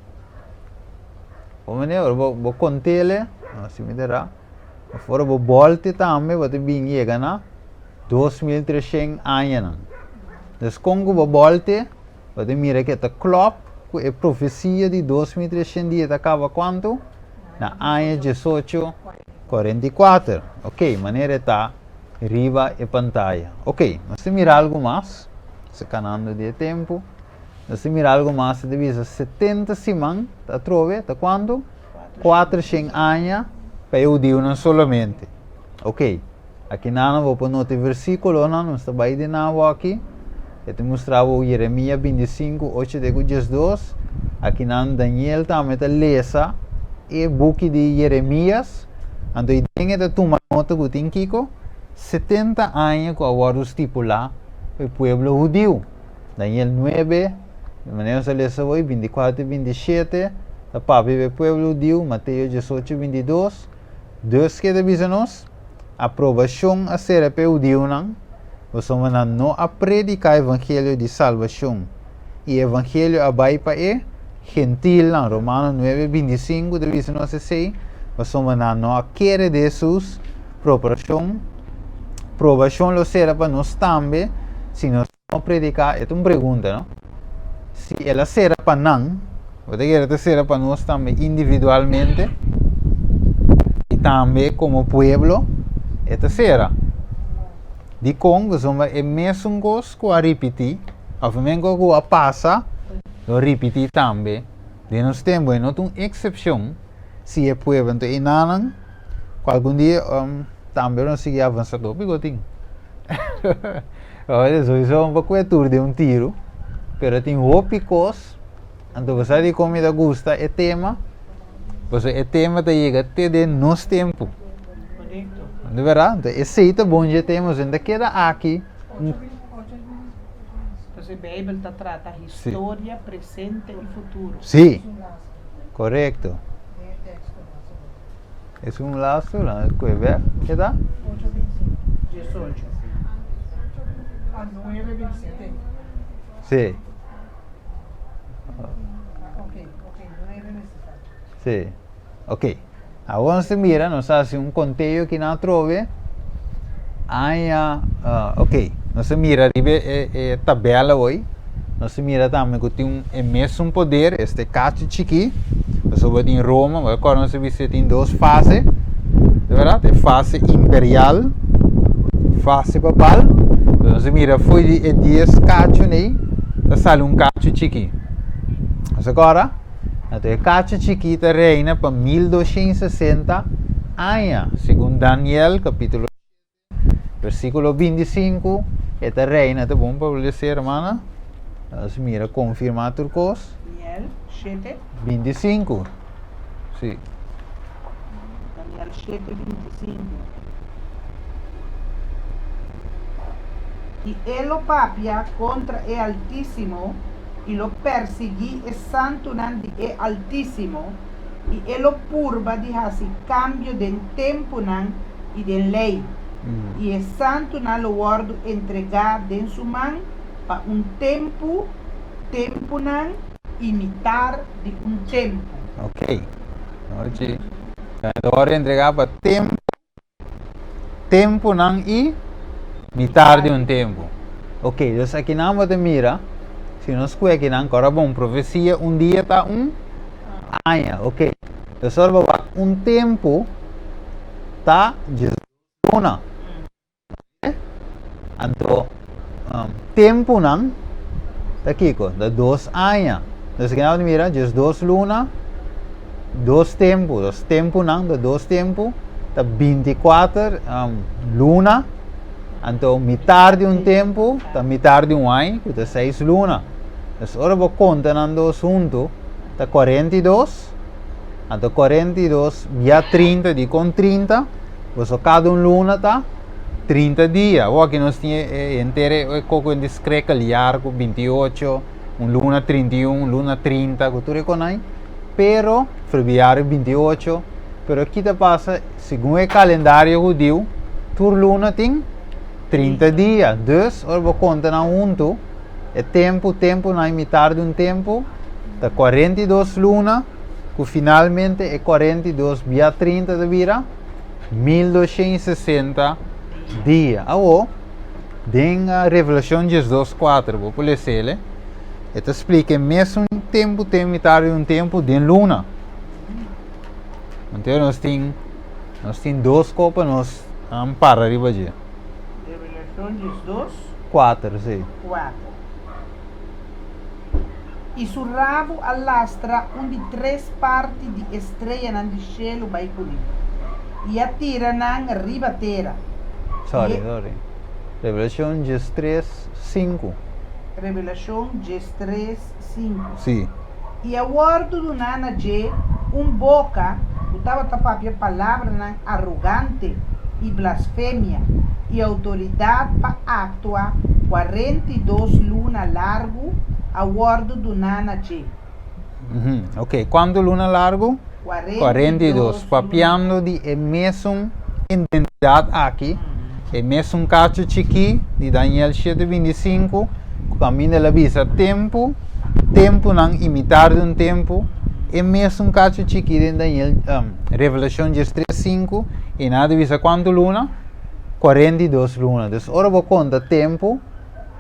Bo manera ora bo kont'é, si mi ta ra, òf ora bo bòlt'e tambe bo ta bin yega na 2300 añanan. Des kon ku bo bòlte, bo ta mira ke ta klòp ku e profesia di 2300 dia ta kaba kuantu? Na aña 1844. Ok, manera e ta riba e pantaya. Ok, nos ta mira algu mas, nos ta kanando di e tempu. Nos ta mira algu mas, e ta bisa 70 siman ta atrobe, ta kuantu? 400 aña pa e hudiunan solamente. Ok. Akinan bo por nota e versíkulonan, nos ta bai den nan awor-aki. E ta mustra bo Jeremia 25, 8 te ku 12. Akinan Daniel tambe ta lesa e buki di Jeremias. Anto i den e ta tuma nota ku tin kiko? 70 aña ku a wòrdu stipulá pa e pueblo hudiu. Daniel 9, di manera nos a lesa awor, 24 te 27, ta papia pa e pueblo hudiu, Mateo 18, 22. Dus ke ta bisa nos? Aprobashon a sera pa e hudiunan, pasobra nan no a prediká evangelio di salbashon. i evangelio a bai pa e gentilnan. Romano nuebe, 25 ta bisa nos esei, pasobra nan no a kere den Hesus. Proporshon, probashon lo sera pa nos tambe si nos no prediká. E ta un pregunta, no? Si el a sera pa nan, bo ta kere ta sera pa nos tambe individualmente i tambe komo pueblo? E ta sera. Dikon? Pasobra e mesun kos ku a ripití, òf e mesun kos ku a pasa, lo ripití tambe den nos tempu. E no ta un eksepshon si e pueblo. Anto enanan ku algun dia tambe lo sigui avansa tópiko tin. Sowieso bo kue tur den un tiru, pero tin hopi kos, anto bo sa dikon mi ta gusta e tema, pasobra e tema ta yega te den nos tempu. Di berdad, anto esei ta bon dje tema, pasobra ta keda aki. Entonces Bijbel ta trata historia, presente y futuro. Sí, korekto. Es un lazo, la kue bek, ke ta? 18. A 9, 27. Sí. Ok, ok, 9 necesario. Sí. Ok. Awor nos ta mira, nos a hasi un konteo aki nan atrobe. Aña, uh, ok, nos a mira riba e, e tabela hoy. Nos a mira tambe ku tin un, e mesun poder, este kachu chikí. Pasobra tin Roma, bo akorda nos a bisa tin dos fase, de verdad, e fase imperial, fase papal. Nos a mira fo'i di e dies kachu nei, ta sali un kachu chikí. Nos akorda? Anto e kachu chikí ta reina pa 1260 aña, segun Daniel kapítulo Versíkulo 25, E ta reina, ta bon pa lesa, hermana. Nos mira konfirmá tur kos. Daniel 7. 25. Sí. Daniel 7, 25. I e lo papia kontra e Altísimo, i lo persiguí e santunan di e Altísimo, i e lo purba di hasi kambio den tempunan i den lei, i e santunan lo wòrdu entregá den su man pa un tempu, tempunan i mitar di un tempu. Ok. Ochi. Lo wòrdu entregá pa tempu, tempunan i mitar di un tempu. Ok, dus akinan bo ta mira, si nos kue akinan, kòrda bon, profesia un dia ta un aña. Ok. Dus ora bo wak un tempu ta 11 luna. Anto tempunan ta kiko? Ta dos aña. Dus kinan bo ta mira 12 luna, dos tempu. Dus tempunan ta dos tempu, ta 24 luna. Anto mitar di un tempu ta mitar di un aña, ku ta seis luna. Dus ora bo konta nan dos huntu ta 42. Anto 42 bia 30 dikon 30? Boso kada un luna ta 30 dia. Awor aki nos tin e henter e koko di skrekkeljaar ku 28, un luna 31, un luna 30, ku tur e konai. Pero, febrüari 28, pero ki ta pasa segun e kalendario hudiu, tur luna tin 30 dia. Dus, ora bo konta nan huntu, e tempu, tempunan i mitar di un tempu, ta 42 luna, ku finalmente e 42 bia 30 ta bira 1260 dia. Awo, den Revelashon 12:4, bo por les'el, e ta splika e mesun tempu ten mitar di un tempu den luna. Anto nos tin, nos tin dos kopa nos para riba dje. Revelashon 12. 4, si. 4. I su rabu a lastra un di tres parti di e streanan di shelu bai kuné, i a tira nan riba tera. Sorry, sorry. Revelashon 13, 5. Revelashon 13, 5. Sí. I a wòrdu duná na dje un boka ku tabata papia palabranan arogante i blasfemia, i outoridat pa aktua 42 luna largu a wòrdu duná na dje. Ok, kuantu luna largu? 42. Papiando di e mesun identidat aki, e mesun kachu chikí di Daniel 7:25, ku kaminda el a bisa tempu. Tempunan i mitar di un tempu, e mesun kachu chikí den Daniel, Revelashon 13, 5, i nan a bisa kuantu luna? 42 luna. Dus ora bo konta tempu,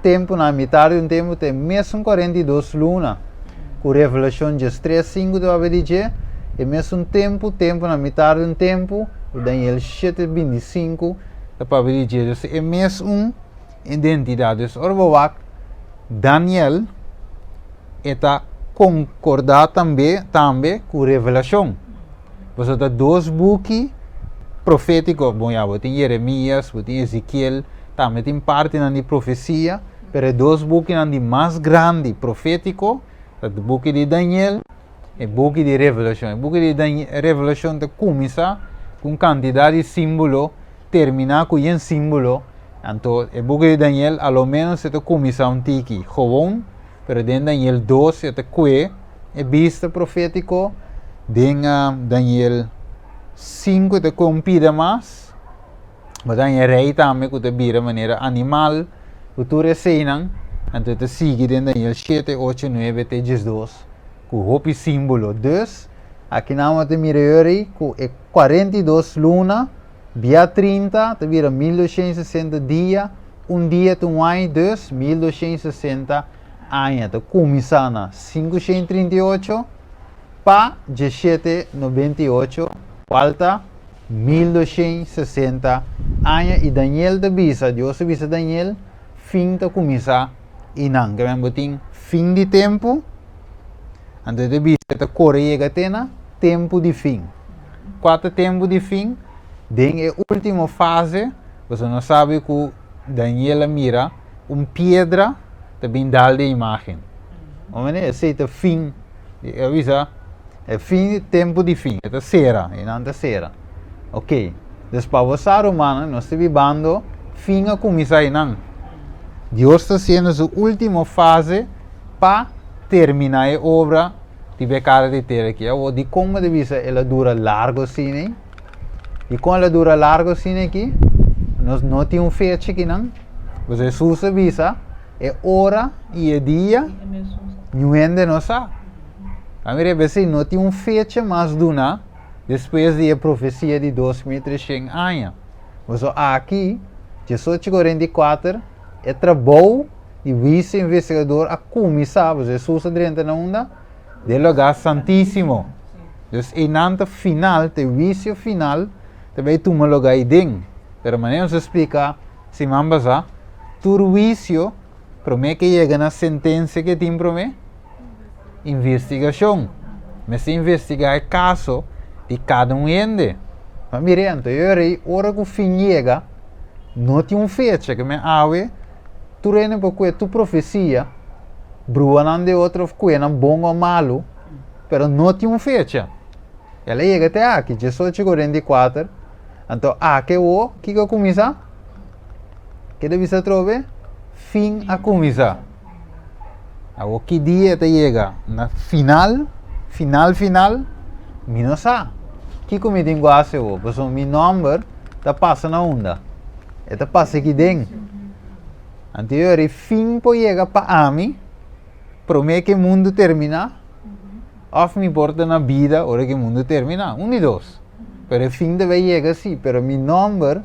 tempunan, mitar di un tempu ta e mesun 42 luna ku Revelashon 13, 5 ta papia di dje, e mesun tempu, tempunan, mitar di un tempu, ku Daniel 7, 25 ta papia di dje. Dus e mesun identidat. Dus ora bo wak Daniel, e ta konkordá tambe tambe ku Revelashon. Pasobra ta dos buki profétiko. Bon ya, bo tin Yeremías, bo tin Ezekiel, tambe tin partinan di profesia, pero e dos bukinan di mas grandi profétiko ta buki di Daniel E buki di Revelashon. E buki di Revelashon ta kuminsá ku un kantidat di símbolo, terminá ku yen símbolo. Anto e buki di Daniel a lo ménos e ta kuminsá un tiki gewon, pero den Daniel 2 e ta kue e bista profétiko, den Daniel 5 e ta kue un pida mas. Bo ta haña rei tambe ku ta bira manera animal, ku tur eseinan. Anto e ta sigui den Daniel 7, 8, 9 te 12 ku hopi símbolo. Dus, akinan bo ta mira yori ku e 42 luna bia 30 ta bira 1260 dia, un dia ta un aña, dus 1260 aña ta kuminsá na 538 pa 1798, kual ta 1260 aña. I Daniel ta bisa, Dios ta bisa Daniel, fin ta kuminsá i nan. Ke men bo tin fin di tempu, anto e ta bisa e ta kore yega te na tempu di fin. Kua ta tempu di fin? Den e último fase, pasobra nos sabi ku Daniel a mira un piedra ta bin dal den imágen. Omente esei ta fin. E a bisa e fin, tempu di fin, e ta sera, e nan ta sera. Ok, dus pa bo sa rumannan, nos ta bibando fin a kuminsá einan. Dios ta hasiendo su último fase pa terminá e obra riba e kara di tera aki. Awor, dikon bo ta bisa el a dura largu asina ei? Dikon el a dura largu asina aki? Nos no tin un fecha akinan. Pasobra Hesus a bisa e ora i e dia niun hende no sa. A mira, p'esei no tin un fecha mas duná despues di e profesia di 2300 aña. Pasobra aki, 1844, e trabou di huisio investigador a kuminsá, pasobra Hesus a drenta na unda? Den lugá santísimo. Dus einan ta final, ta e huisio final ta bai tuma lugá eiden. Pero manera nos a splika siman pasá, tur huisio promé ke yega na sentensia ke tin promé? Investigashon. Mester investigá e kaso di kada un hende. Ma mira, anto e rei ora ku fin yega, no tin un fecha ke men awe tur hende por kue tur profesia, bruanan di otro of kue nan bon o malu, pero no tin un fecha. El a yega te aki, 1844, anto aki awo kiko a kuminsá? Ke ta bisa atrobe? Fin a kuminsá. Awor ki dia e ta yega na final, final final, mi no sa. Kiko mi tin ku hasi awor? Pasobra mi nòmber ta pasa na unda? E ta pasa aki den. Anto yo eri fin por yega pa ami promé ku e mundu terminá òf mi por ta na bida ora ku e mundu terminá. Un di dos. Pero e fin ta bai yega si, pero mi nòmber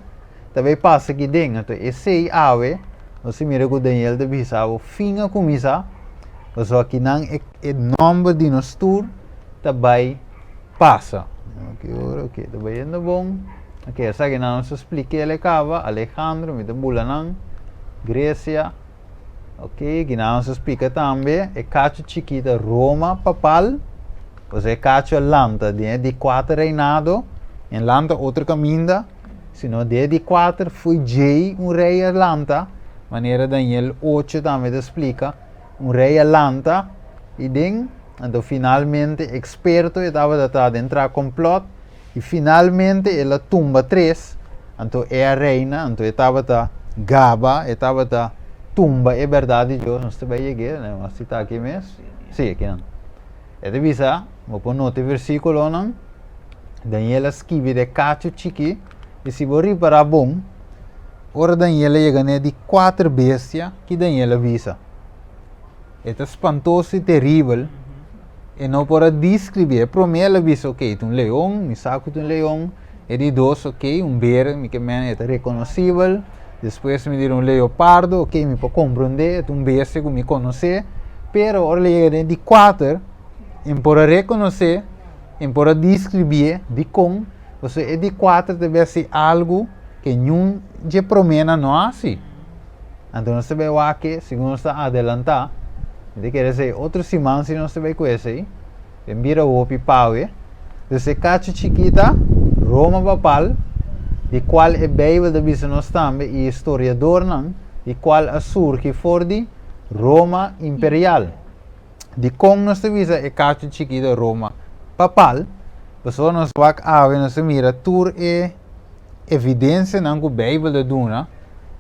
ta bai pasa aki den. Anto esei awe nos a mira ku Daniel ta bisa bo fin a kuminsá, pasobra akinan e e nòmber di nos tur ta bai pasa. Ki ora? Oke, ta bayendo bon. Oke, esakinan nos a splik'el e kaba. Alejandro, mi ta bula nan. Grecia. Oke, kinan nos a splika tambe e kachu chikí ta Roma papal. Pasobra e kachu a lanta den e di kuater reinado, en lanta otro kaminda. Sino den e di kuater foi djei un rei a lanta, manera Daniel 8 tambe ta splika, un rei a lanta i den, anto finalmente eksperto e tabata ta den traha komplòt i finalmente el a tumba tres, anto e a reina, anto e tabata gaba, e tabata tumba e bèrdat di Dios. Nos ta bai yeg'é, nos ta aki mes? Sí, akinan. E ta bisa, bo por nota e versíkulonan, Daniel a skibi de kachu chikí, i si bo ripará bon, ora Daniel a yega n'e di kuater bestia, ki Daniel a bisa? E ta spantoso i teribel. E no por a deskribí. E promé el a bisa, ok, ta un leon, mi sa ku ta un leon. E di dos, ok, un ber, mi ke men e ta rekonosibel. Despues mi dira un leopardo, ok, mi por komprondé, e ta un bestia ku mi konosé. Pero ora el a yega den e di kuater, e por a rekonosé, e por a deskribí dikon, pasobra e di kuater ta bai hasi algu ke niun dje proménan no a hasi. Anto nos ta bai wak e, segun nos ta adelantá, mi ta kere esei otro siman si nos ta bai ku esei, den bira hopi pawe. Dus e kachu chikí ta Roma papal, di kual e Beibel ta bisa nos tambe i historiadornan, di kual a surgi for di Roma imperial. Dikon nos ta bisa e kachu chikí ta Roma papal? Pasobra nos wak awe nos ta mira tur e evidensianan ku Beibel ta duna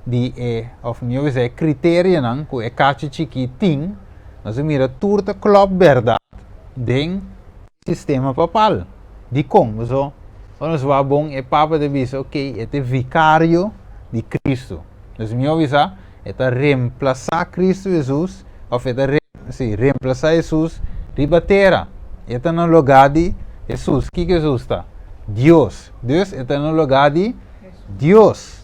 di e, òf mihó bisa e kriterianan ku e kachu chikí tin, nos ta mira tur ta klòp bèrdat den sistema papal. Dikon? Pasobra ora nos wak bon e papa ta bisa ok e ta e vikario di Kristu. Nos mihó bisa e ta remplasá Kristu Hesus òf e ta sí, remplasá Hesus riba tera. E ta na lugá di Hesus. Kiko Hesus ta? Dios. Dus e ta na lugá di Dios.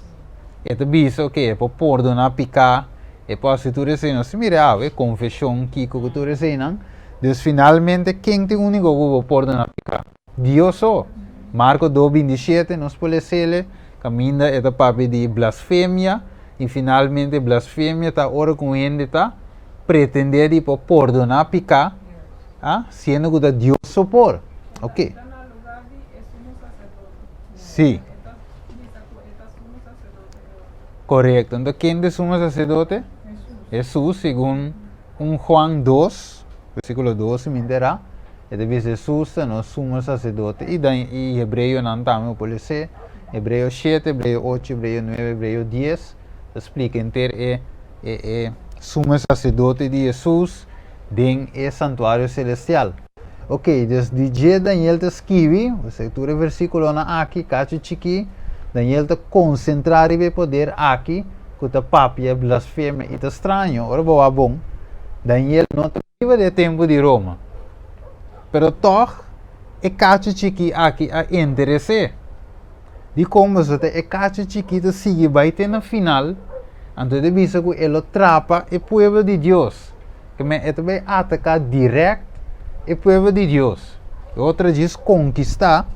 E ta bisa, ok, e por pordoná piká, e por hasi tur esei. Nos ta mira awe, konfeshon, kiko ku tur eseinan. Dus finalmente, ken ta e úniko ku por pordoná piká? Dios so. Marko dos 27, nos por les'e, kaminda e ta papia di blasfemia, i finalmente blasfemia ta ora ku un hende ta pretendé di por pordoná piká, ah, siendo ku ta Dios so por. Ok. E ta na lugar di e sumo saserdote. Sí. E ta bisa ku e ta sumo saserdote awor. Korekto. Enton ken ta e sumo saserdote? Hesus. Hesus, segun 1 Juan 2, versíkulo 2, si mi enterá, e ta bisa Hesus ta nos sumo saserdote. I dan i hebreonan tambe bo por les'é, Hebreo 7, Hebreo 8, Hebreo 9, Hebreo 10, ta splika henter e e e sumo saserdote di Hesus den e santuario selestial. Ok, dus di dje Daniel ta skibi, osea tur e versíkulonan aki, kachu chikí, Daniel ta konsentrá riba e poder aki ku ta papia blasfemia i ta straño, ora bo wak bon, Daniel no ta biba den e tempu di Roma, pero tòg e kachu chikí aki a interes'é. Dikon? Pasobra ta e kachu chikí ta sigui bai te na final, anto e ta bisa ku e lo trapa e pueblo di Dios. Keme e ta bai ataká dirèkt e pueblo di Dios. E otro djis konkistá,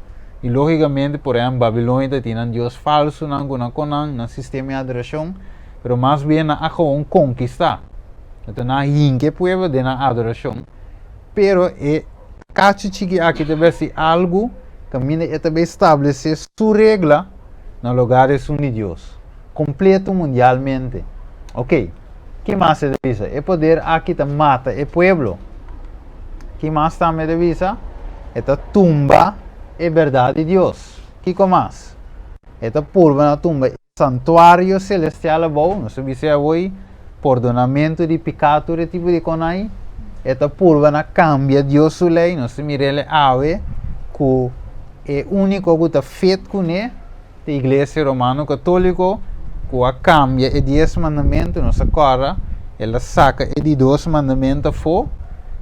i lógikamente por ehèmpel Babilonia ta tin nan dios falsunan ku nan konan, nan sistema di adorashon, pero mas bien nan a gewoon konkistá. Anto nan a hinka e pueblo den nan adorashon. Pero e kachu chiki aki ta bai hasi algu kaminda e ta bai establesé su regla na lugá di esun di Dios, kompleto mundialmente. Oké. Ki mas e ta bisa? E poder aki ta mata e pueblo. Ki mas tambe e ta bisa? E ta tumba e berdad di Dios. Kiko mas? E ta purba na tumba e santuario celestial abou. Nos ta bisa awoi pordonamento di piká tur e tipo di konai. E ta purba na kambia Dios su lei. Nos ta mir'el awe ku e úniko ku ta fit kuné. E Iglesia Romano Katóliko ku a kambia e dies mandamentu, nos a kòrda, el a saka e di dos mandamentu afó,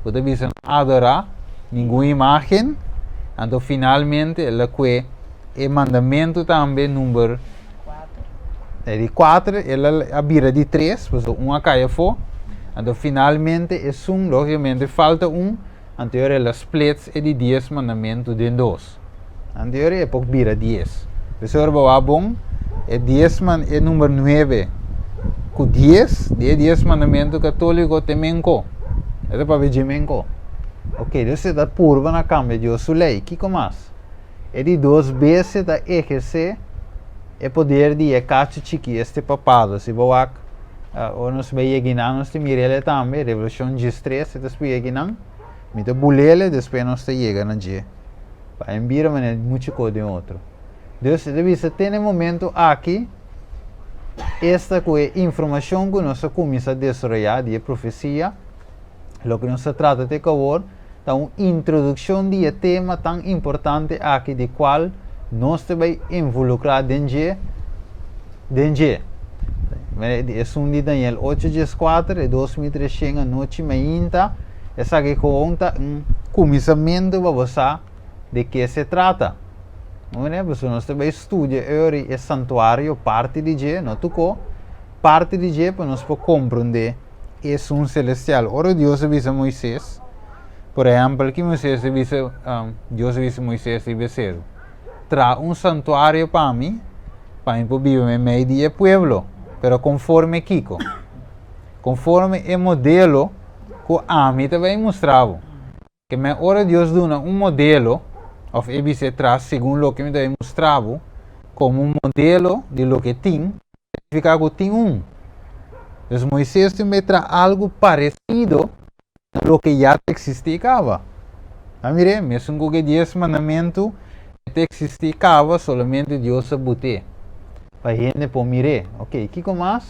ku ta bisa no adorá ningun imágen, anto finalmente el a kue e mandamentu tambe number e di kuater, el a bira di tres, pasobra un a kai afó, anto finalmente esun, lógikamente falta un, anto el a splits e di dies mandamentu den dos. Anterior e por bira dies. P'esei ora bo wak bon, e dies man e number nuebe ku dies di e dies mandamentu katóliko te menko. E ta papia dje menko. Ok, dus e ta purba na kambia Dios su lei. Kiko mas? E di dos bes e ta ehersé e poder di e kachu chikí, este papado. Si bo wak, ora nos bai yega einan nos ta mira el tambe, Revelashon diestres e ta splika akinan. Mi ta bulele, despues nos ta yega na dje. Pa en bira manera muchu kos den otro. Dus e ta bisa te na e momento aki, esta ku e informashon ku nos a kuminsá desaroyá di e profesia, loke nos ta trata te ku awor, ta un introdukshon di e tema tan importante aki di kual nos ta bai involukrá den dje, den dje. Esun di Daniel 8 14, e 2300 anochi mainta, esaki gewoon ta un kuminsamentu pa bo sa de ke se trata. Mire, pasobra nos ta bai studia ori e santuario, parti di dje, no tuko, parti di dje pa nos por komprondé esun selestial. Ora Dios a bisa Moises, por ehèmpel, ki Moises a bisa, Dios a bisa Moises riba e seru? Traha un santuario pa mi, pa mi por biba meimei di e pueblo. Pero konforme kiko? Konforme e modelo ku ami ta bai mustra bo. Ke men ora Dios duna un modelo, òf e bisa e traha segun loke mi ta bai mustra bo, komo un modelo di loke tin, signifiká ku tin un. Dus Moises tin bai traha algu paresido na loke ya ta eksistí kaba. A mir'é, mesun ku e Dies Mandamentu e ta eksistí kaba, solamente Dios a but'é pa hende por mir'é. Oke, kiko mas?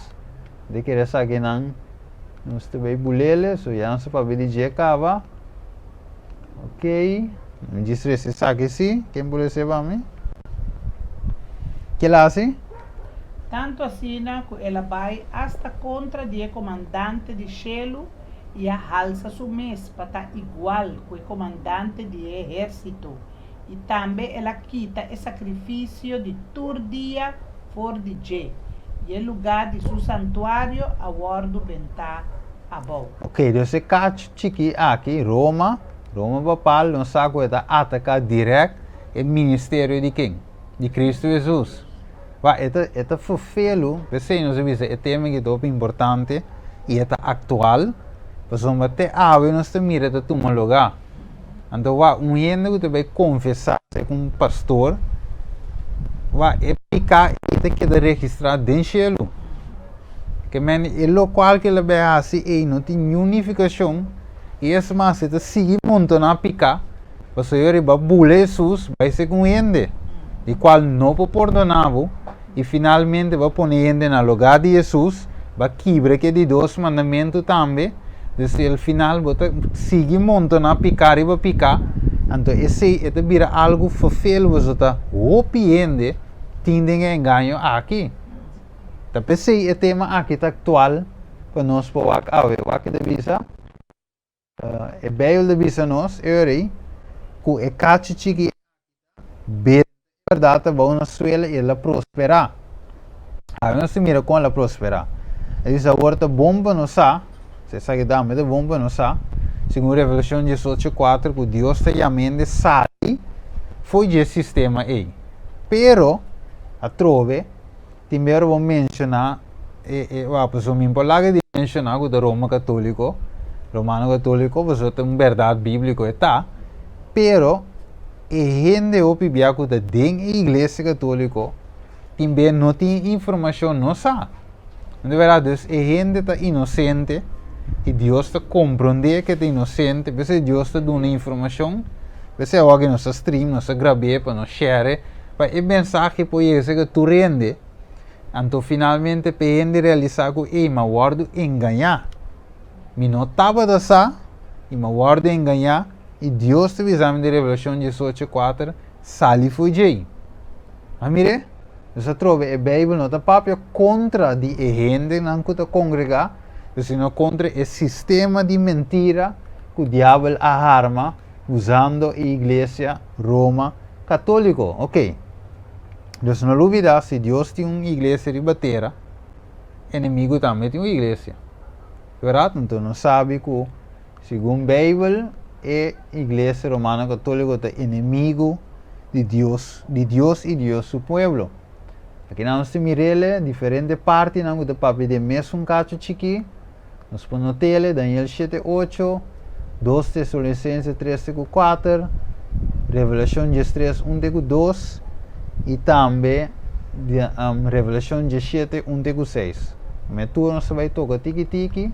De kere sa ke nan nos ta bai bulele, so ya nos a papia di dje kaba. Oke, mi djis rese esaki si, ken por rese pa mi? Kila hasi? Tantu asina ku el a bai asta kontra di e komandante di shelu i a halsa su mes pa ta igual ku e komandante di e ehérsito, i tambe el a kita e sakrifisio di tur dia for di dje, i e lugá di su santuario a wòrdu bentá abou. Ok, dus e kachu chikí aki, Roma, Roma papal, nos sa ku e ta ataká dirèkt e ministerio di ken? Di Kristu Hesus. Wak, e ta, e ta ferfelu, p'esei nos a bisa e tema aki ta hopi importante i e ta aktual, pasobra te awe nos ta mira ta tuma lugá. Anto wak, un hende ku ta bai konfesá ku un pastor, wak, e piká ei ta keda registrá den shelu. Ke men e lokual ku el a bai hasi ei no tin niun nifikashon, i es mas e ta sigui montoná piká. Pasobra riba bula Hesus bai ser ku un hende, di kual no por pordoná bo, i finalmente bo a pone hende na lugá di Hesus, bo a kibra ku e di dos mandamentu tambe, dus al final bo ta sigui montoná piká riba piká, anto esei e ta bira algu ferfel, boso ta hopi hende tin den e engaño aki. Ta p'esei e tema aki ta aktual pa nos por wak awe. Wak e ta bisa. E Bijbel ta bisa nos, e ora ei, ku e kachu chiki beta e bèrdat abou na suela i el a prosperá. Awe nos ta mira kon el a prosperá. E bisa awor ta bon pa nos sa, si esaki tambe ta bon pa nos sa, segun Revelashon diesocho kuater, ku Dios ta yama hende sali for dje sistema ei. Pero, atrobe, Tin bera bo menshoná e e wak pasobra mi por laga di menshoná ku ta Roma Katóliko, Romano Katóliko, pasobra ta un bèrdat bíbliko e ta, pero e hende hopi bia ku ta den e iglesia katóliko tin bia no tin informashon, no sa. No ta bèrdat? Dus e hende ta inosente i Dios ta komprondé ku e ta inosente, p'esei Dios ta duna informashon, p'esei awor ku nos ta stream, nos ta grab'é pa nos share. Pa e mensahe por yega serka tur hende, anto finalmente p'e hende realisá ku ey m'a wòrdu engañá. Mi no tabata sa i m'a wòrdu engañá i Dios ta bisa mi den Revelashon diesocho kuater, Sali for djei. A mir'é? Nos a trobe e Beibel no ta papia kontra di e hendenan ku ta kongregá, sino kontra e sistema di mentira ku diabel a harma usando e iglesia Roma Katóliko. Ok. Dus no lubida, si Dios tin un iglesia riba tera, enemigu tambe tin un iglesia. Bèrdat? Anto nos sabi ku segun Beibel e iglesia Romano Katóliko ta enemigu di Dios, di Dios i Dios su pueblo. Aki nan nos ta mir'el diferente partinan ku ta papia di e mesun kachu chikí. Nos por not'el Daniel shete ocho, Dos Tesalonicense tres te ku kuater, Revelashon diestres un te ku dos i tambe Revelashon diesshete un te ku seis. Me tur nos ta bai toka tiki tiki.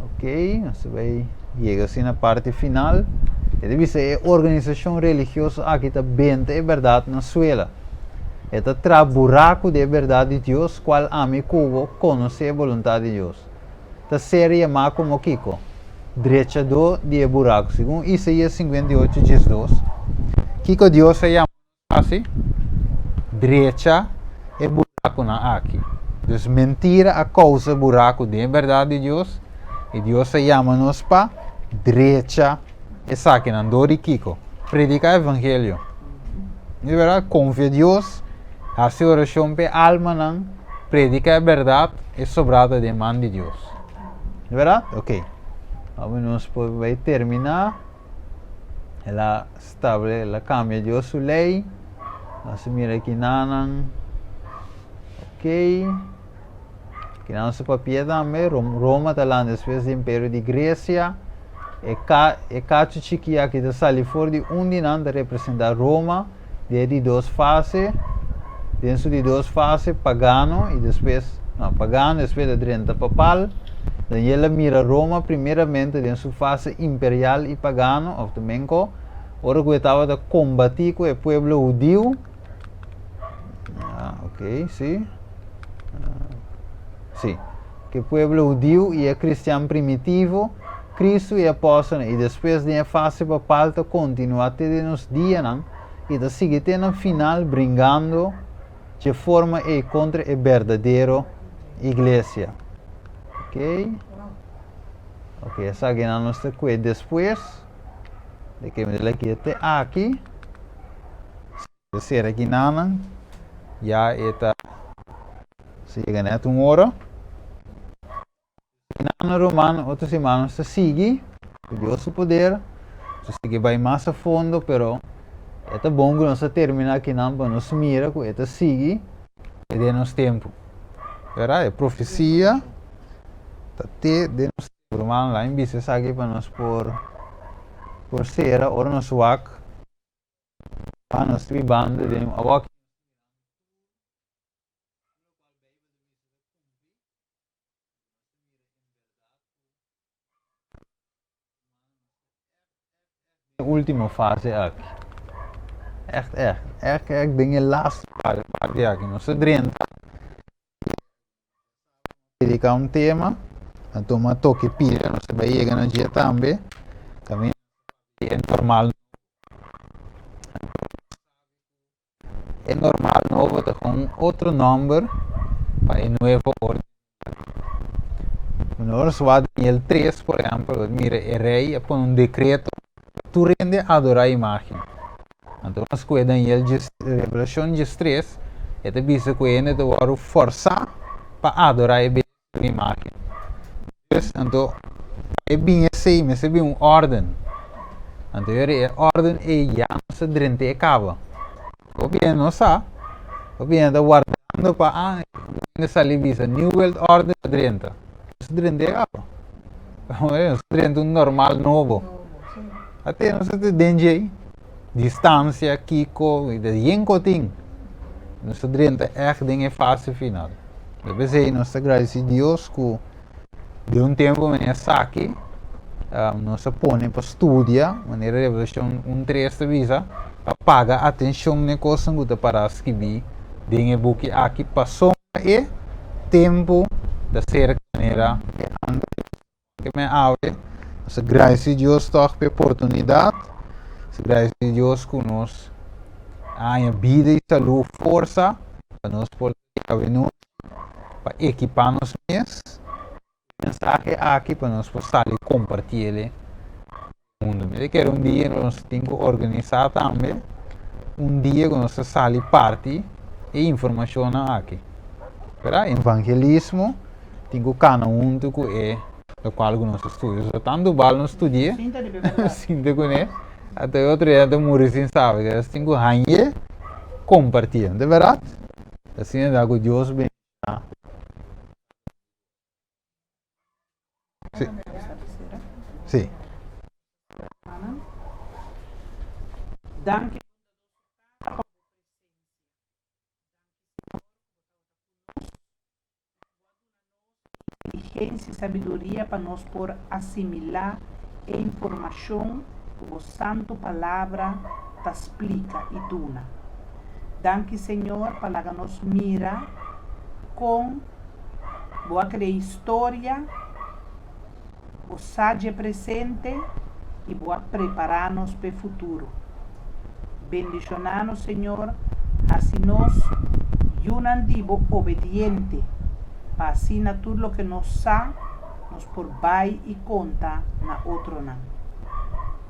Ok, nos ta bai yega asina na parti final. E ta bisa e organisashon religioso aki ta benta e bèrdat na suela. E ta traha buraku di e bèrdat di Dios kual ami ku bo konosé e boluntat di Dios. Ta ser yamá komo kiko? Drechadó di e buraku. Segun Isaías 58, 12, kiko Dios a yama nos hasi? Drecha e burakunan aki. Dus mentira a kousa buraku den e bèrdat di Dios, i Dios a yama nos pa drecha esakinan. Dor di kiko? Prediká evangelio. Di bèrdat, konfia Dios, hasi orashon pa e almanan, prediká e bèrdat, e sobrá ta den man di Dios. Di bèrdat? Oké. Awor nos por bai terminá. El a stable, el a kambia Dios su lei. Nos a mira kinanan. Ok. Kinan su papia tambe. Roma ta lanta despues di imperio di Grecia. E, ka, e kachu chiki aki ta sali for di un di nan ta representa Roma den di dos fase. Den su di dos fase pagano y despues, no, pagano despues ta drenta papal. Daniel a mira Roma primeramente den su fase imperial y pagano, of domingo, ora ku e tabata kombatí ku e pueblo hudiu. Ah, ok, sí. Ah, sí. Ku e pueblo hudiu i e kristian primitivo, Kristu i e apòstelnan, i despues den e fase papal ta kontinuá te den nos dianan i ta sigui te na final bringando dje forma ei kontra e berdadero iglesia. Ok. Ok, esakinan nos ta kue despues. De ke mi laki te aki. De sera aki nanan. Ya e ta se yega net un ora. Nanan ruman, otro siman nos ta sigui. Ku Dios su poder. Nos ta sigui bai mas a fondo, pero e ta bon ku nos a termina akinan pa nos mira ku e ta sigui den nos tempu. Verdad? E profesia ta te den nos tempu. Ruman, laat mi bisa esaki pa nos por por sera ora nos wak pa nos ta bibando den awor. E ultimo fase aki. Echt, echt, echt, echt den e laatste parti aki. Nos ta drenta dedica un tema, a tuma toki pida, nos ta bai yega na dje tambe. Caminda e normal. E normal nobo ta con un otro nomber pa e nuevo orden. Ora nos wak Daniel 3, por ehempel, mira e rey a pone un decreto pa tur hende adora imagen. Anto nos koe Daniel djes, Revelacion 13, e ta bisa ku hende ta wòrdu forsá pa adora e bestia ku imagen. Dus, anto, pa e bin esei mester bin un órden. Anto e órden ei ya nos a drent'é e kaba. Hopi hende no sa, hopi hende ta wardando pa ah, hende sali bisa New World Order a drenta. Nos a drent'é kaba. Nos a drenta un normal nobo. Ate nos a den djei. Distancia, kiko, yen kotin. Nos a drenta ègt den e fase final. P'esei nos ta gradisí Dios ku den un tempu manera esaki nos a pone pa studia, manera Revelashon un tres ta bisa, pa paga atenshon na e kosnan ku ta pará skibí den e buki aki pasobra e tempu ta serka manera e antes. Ke men awe, nos ta gradisí Dios tòg pa e oportunidat, nos ta gradisí Dios ku nos a haña bida i salú, forsa pa nos por awe nos pa ekipá nos mes ku e mensahe aki pa nos por sali kompartiel ku mundu. Mi ta kere un dia nos tin ku organisá tambe un dia ku nos ta sali parti e informashonnan aki. Berdad? Evangelismo tin ku kana huntu ku e lokual ku nos ta studia. So tantu bal nos studi'é, sinta kuné, ata e otro dia ta muri sin sabi. Nos tin ku hañ'é kompartié. No ta berdad? Asina ta ku Dios bendiciona. Sí. Sí. Danki inteligencia y sabiduria pa nos por asimila e informacion cu bo santo palabra ta splica y duna. Danki Señor pa laga nos mira con bo a crea historia, bo sa dje presente y bo a prepara nos p'e futuro. Bendiciona nos Señor, haci nos yunan di bo obediente. Pa asina tur loke nos sa, nos por bai i konta na otronan.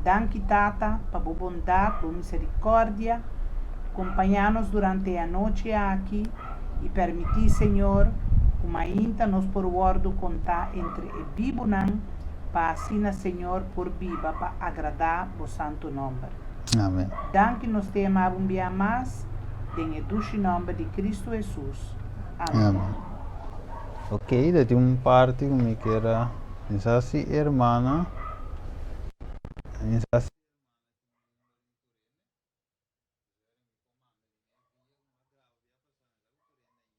Danki Tata pa bo bondat, bo miserikòrdia. Kompañá nos durante e anochi aki i permití, Señor, ku mainta nos por wòrdu kontá entre e bibunan, pa asina, Señor, por biba pa agradá bo santu nòmber. Amèn. Danki nos ta yama un bia mas den e dushi nòmber di Kristu Hesus. Amèn. Amèn. Ok, tin un parti ku mi ke pensa si ruman. Pensa si.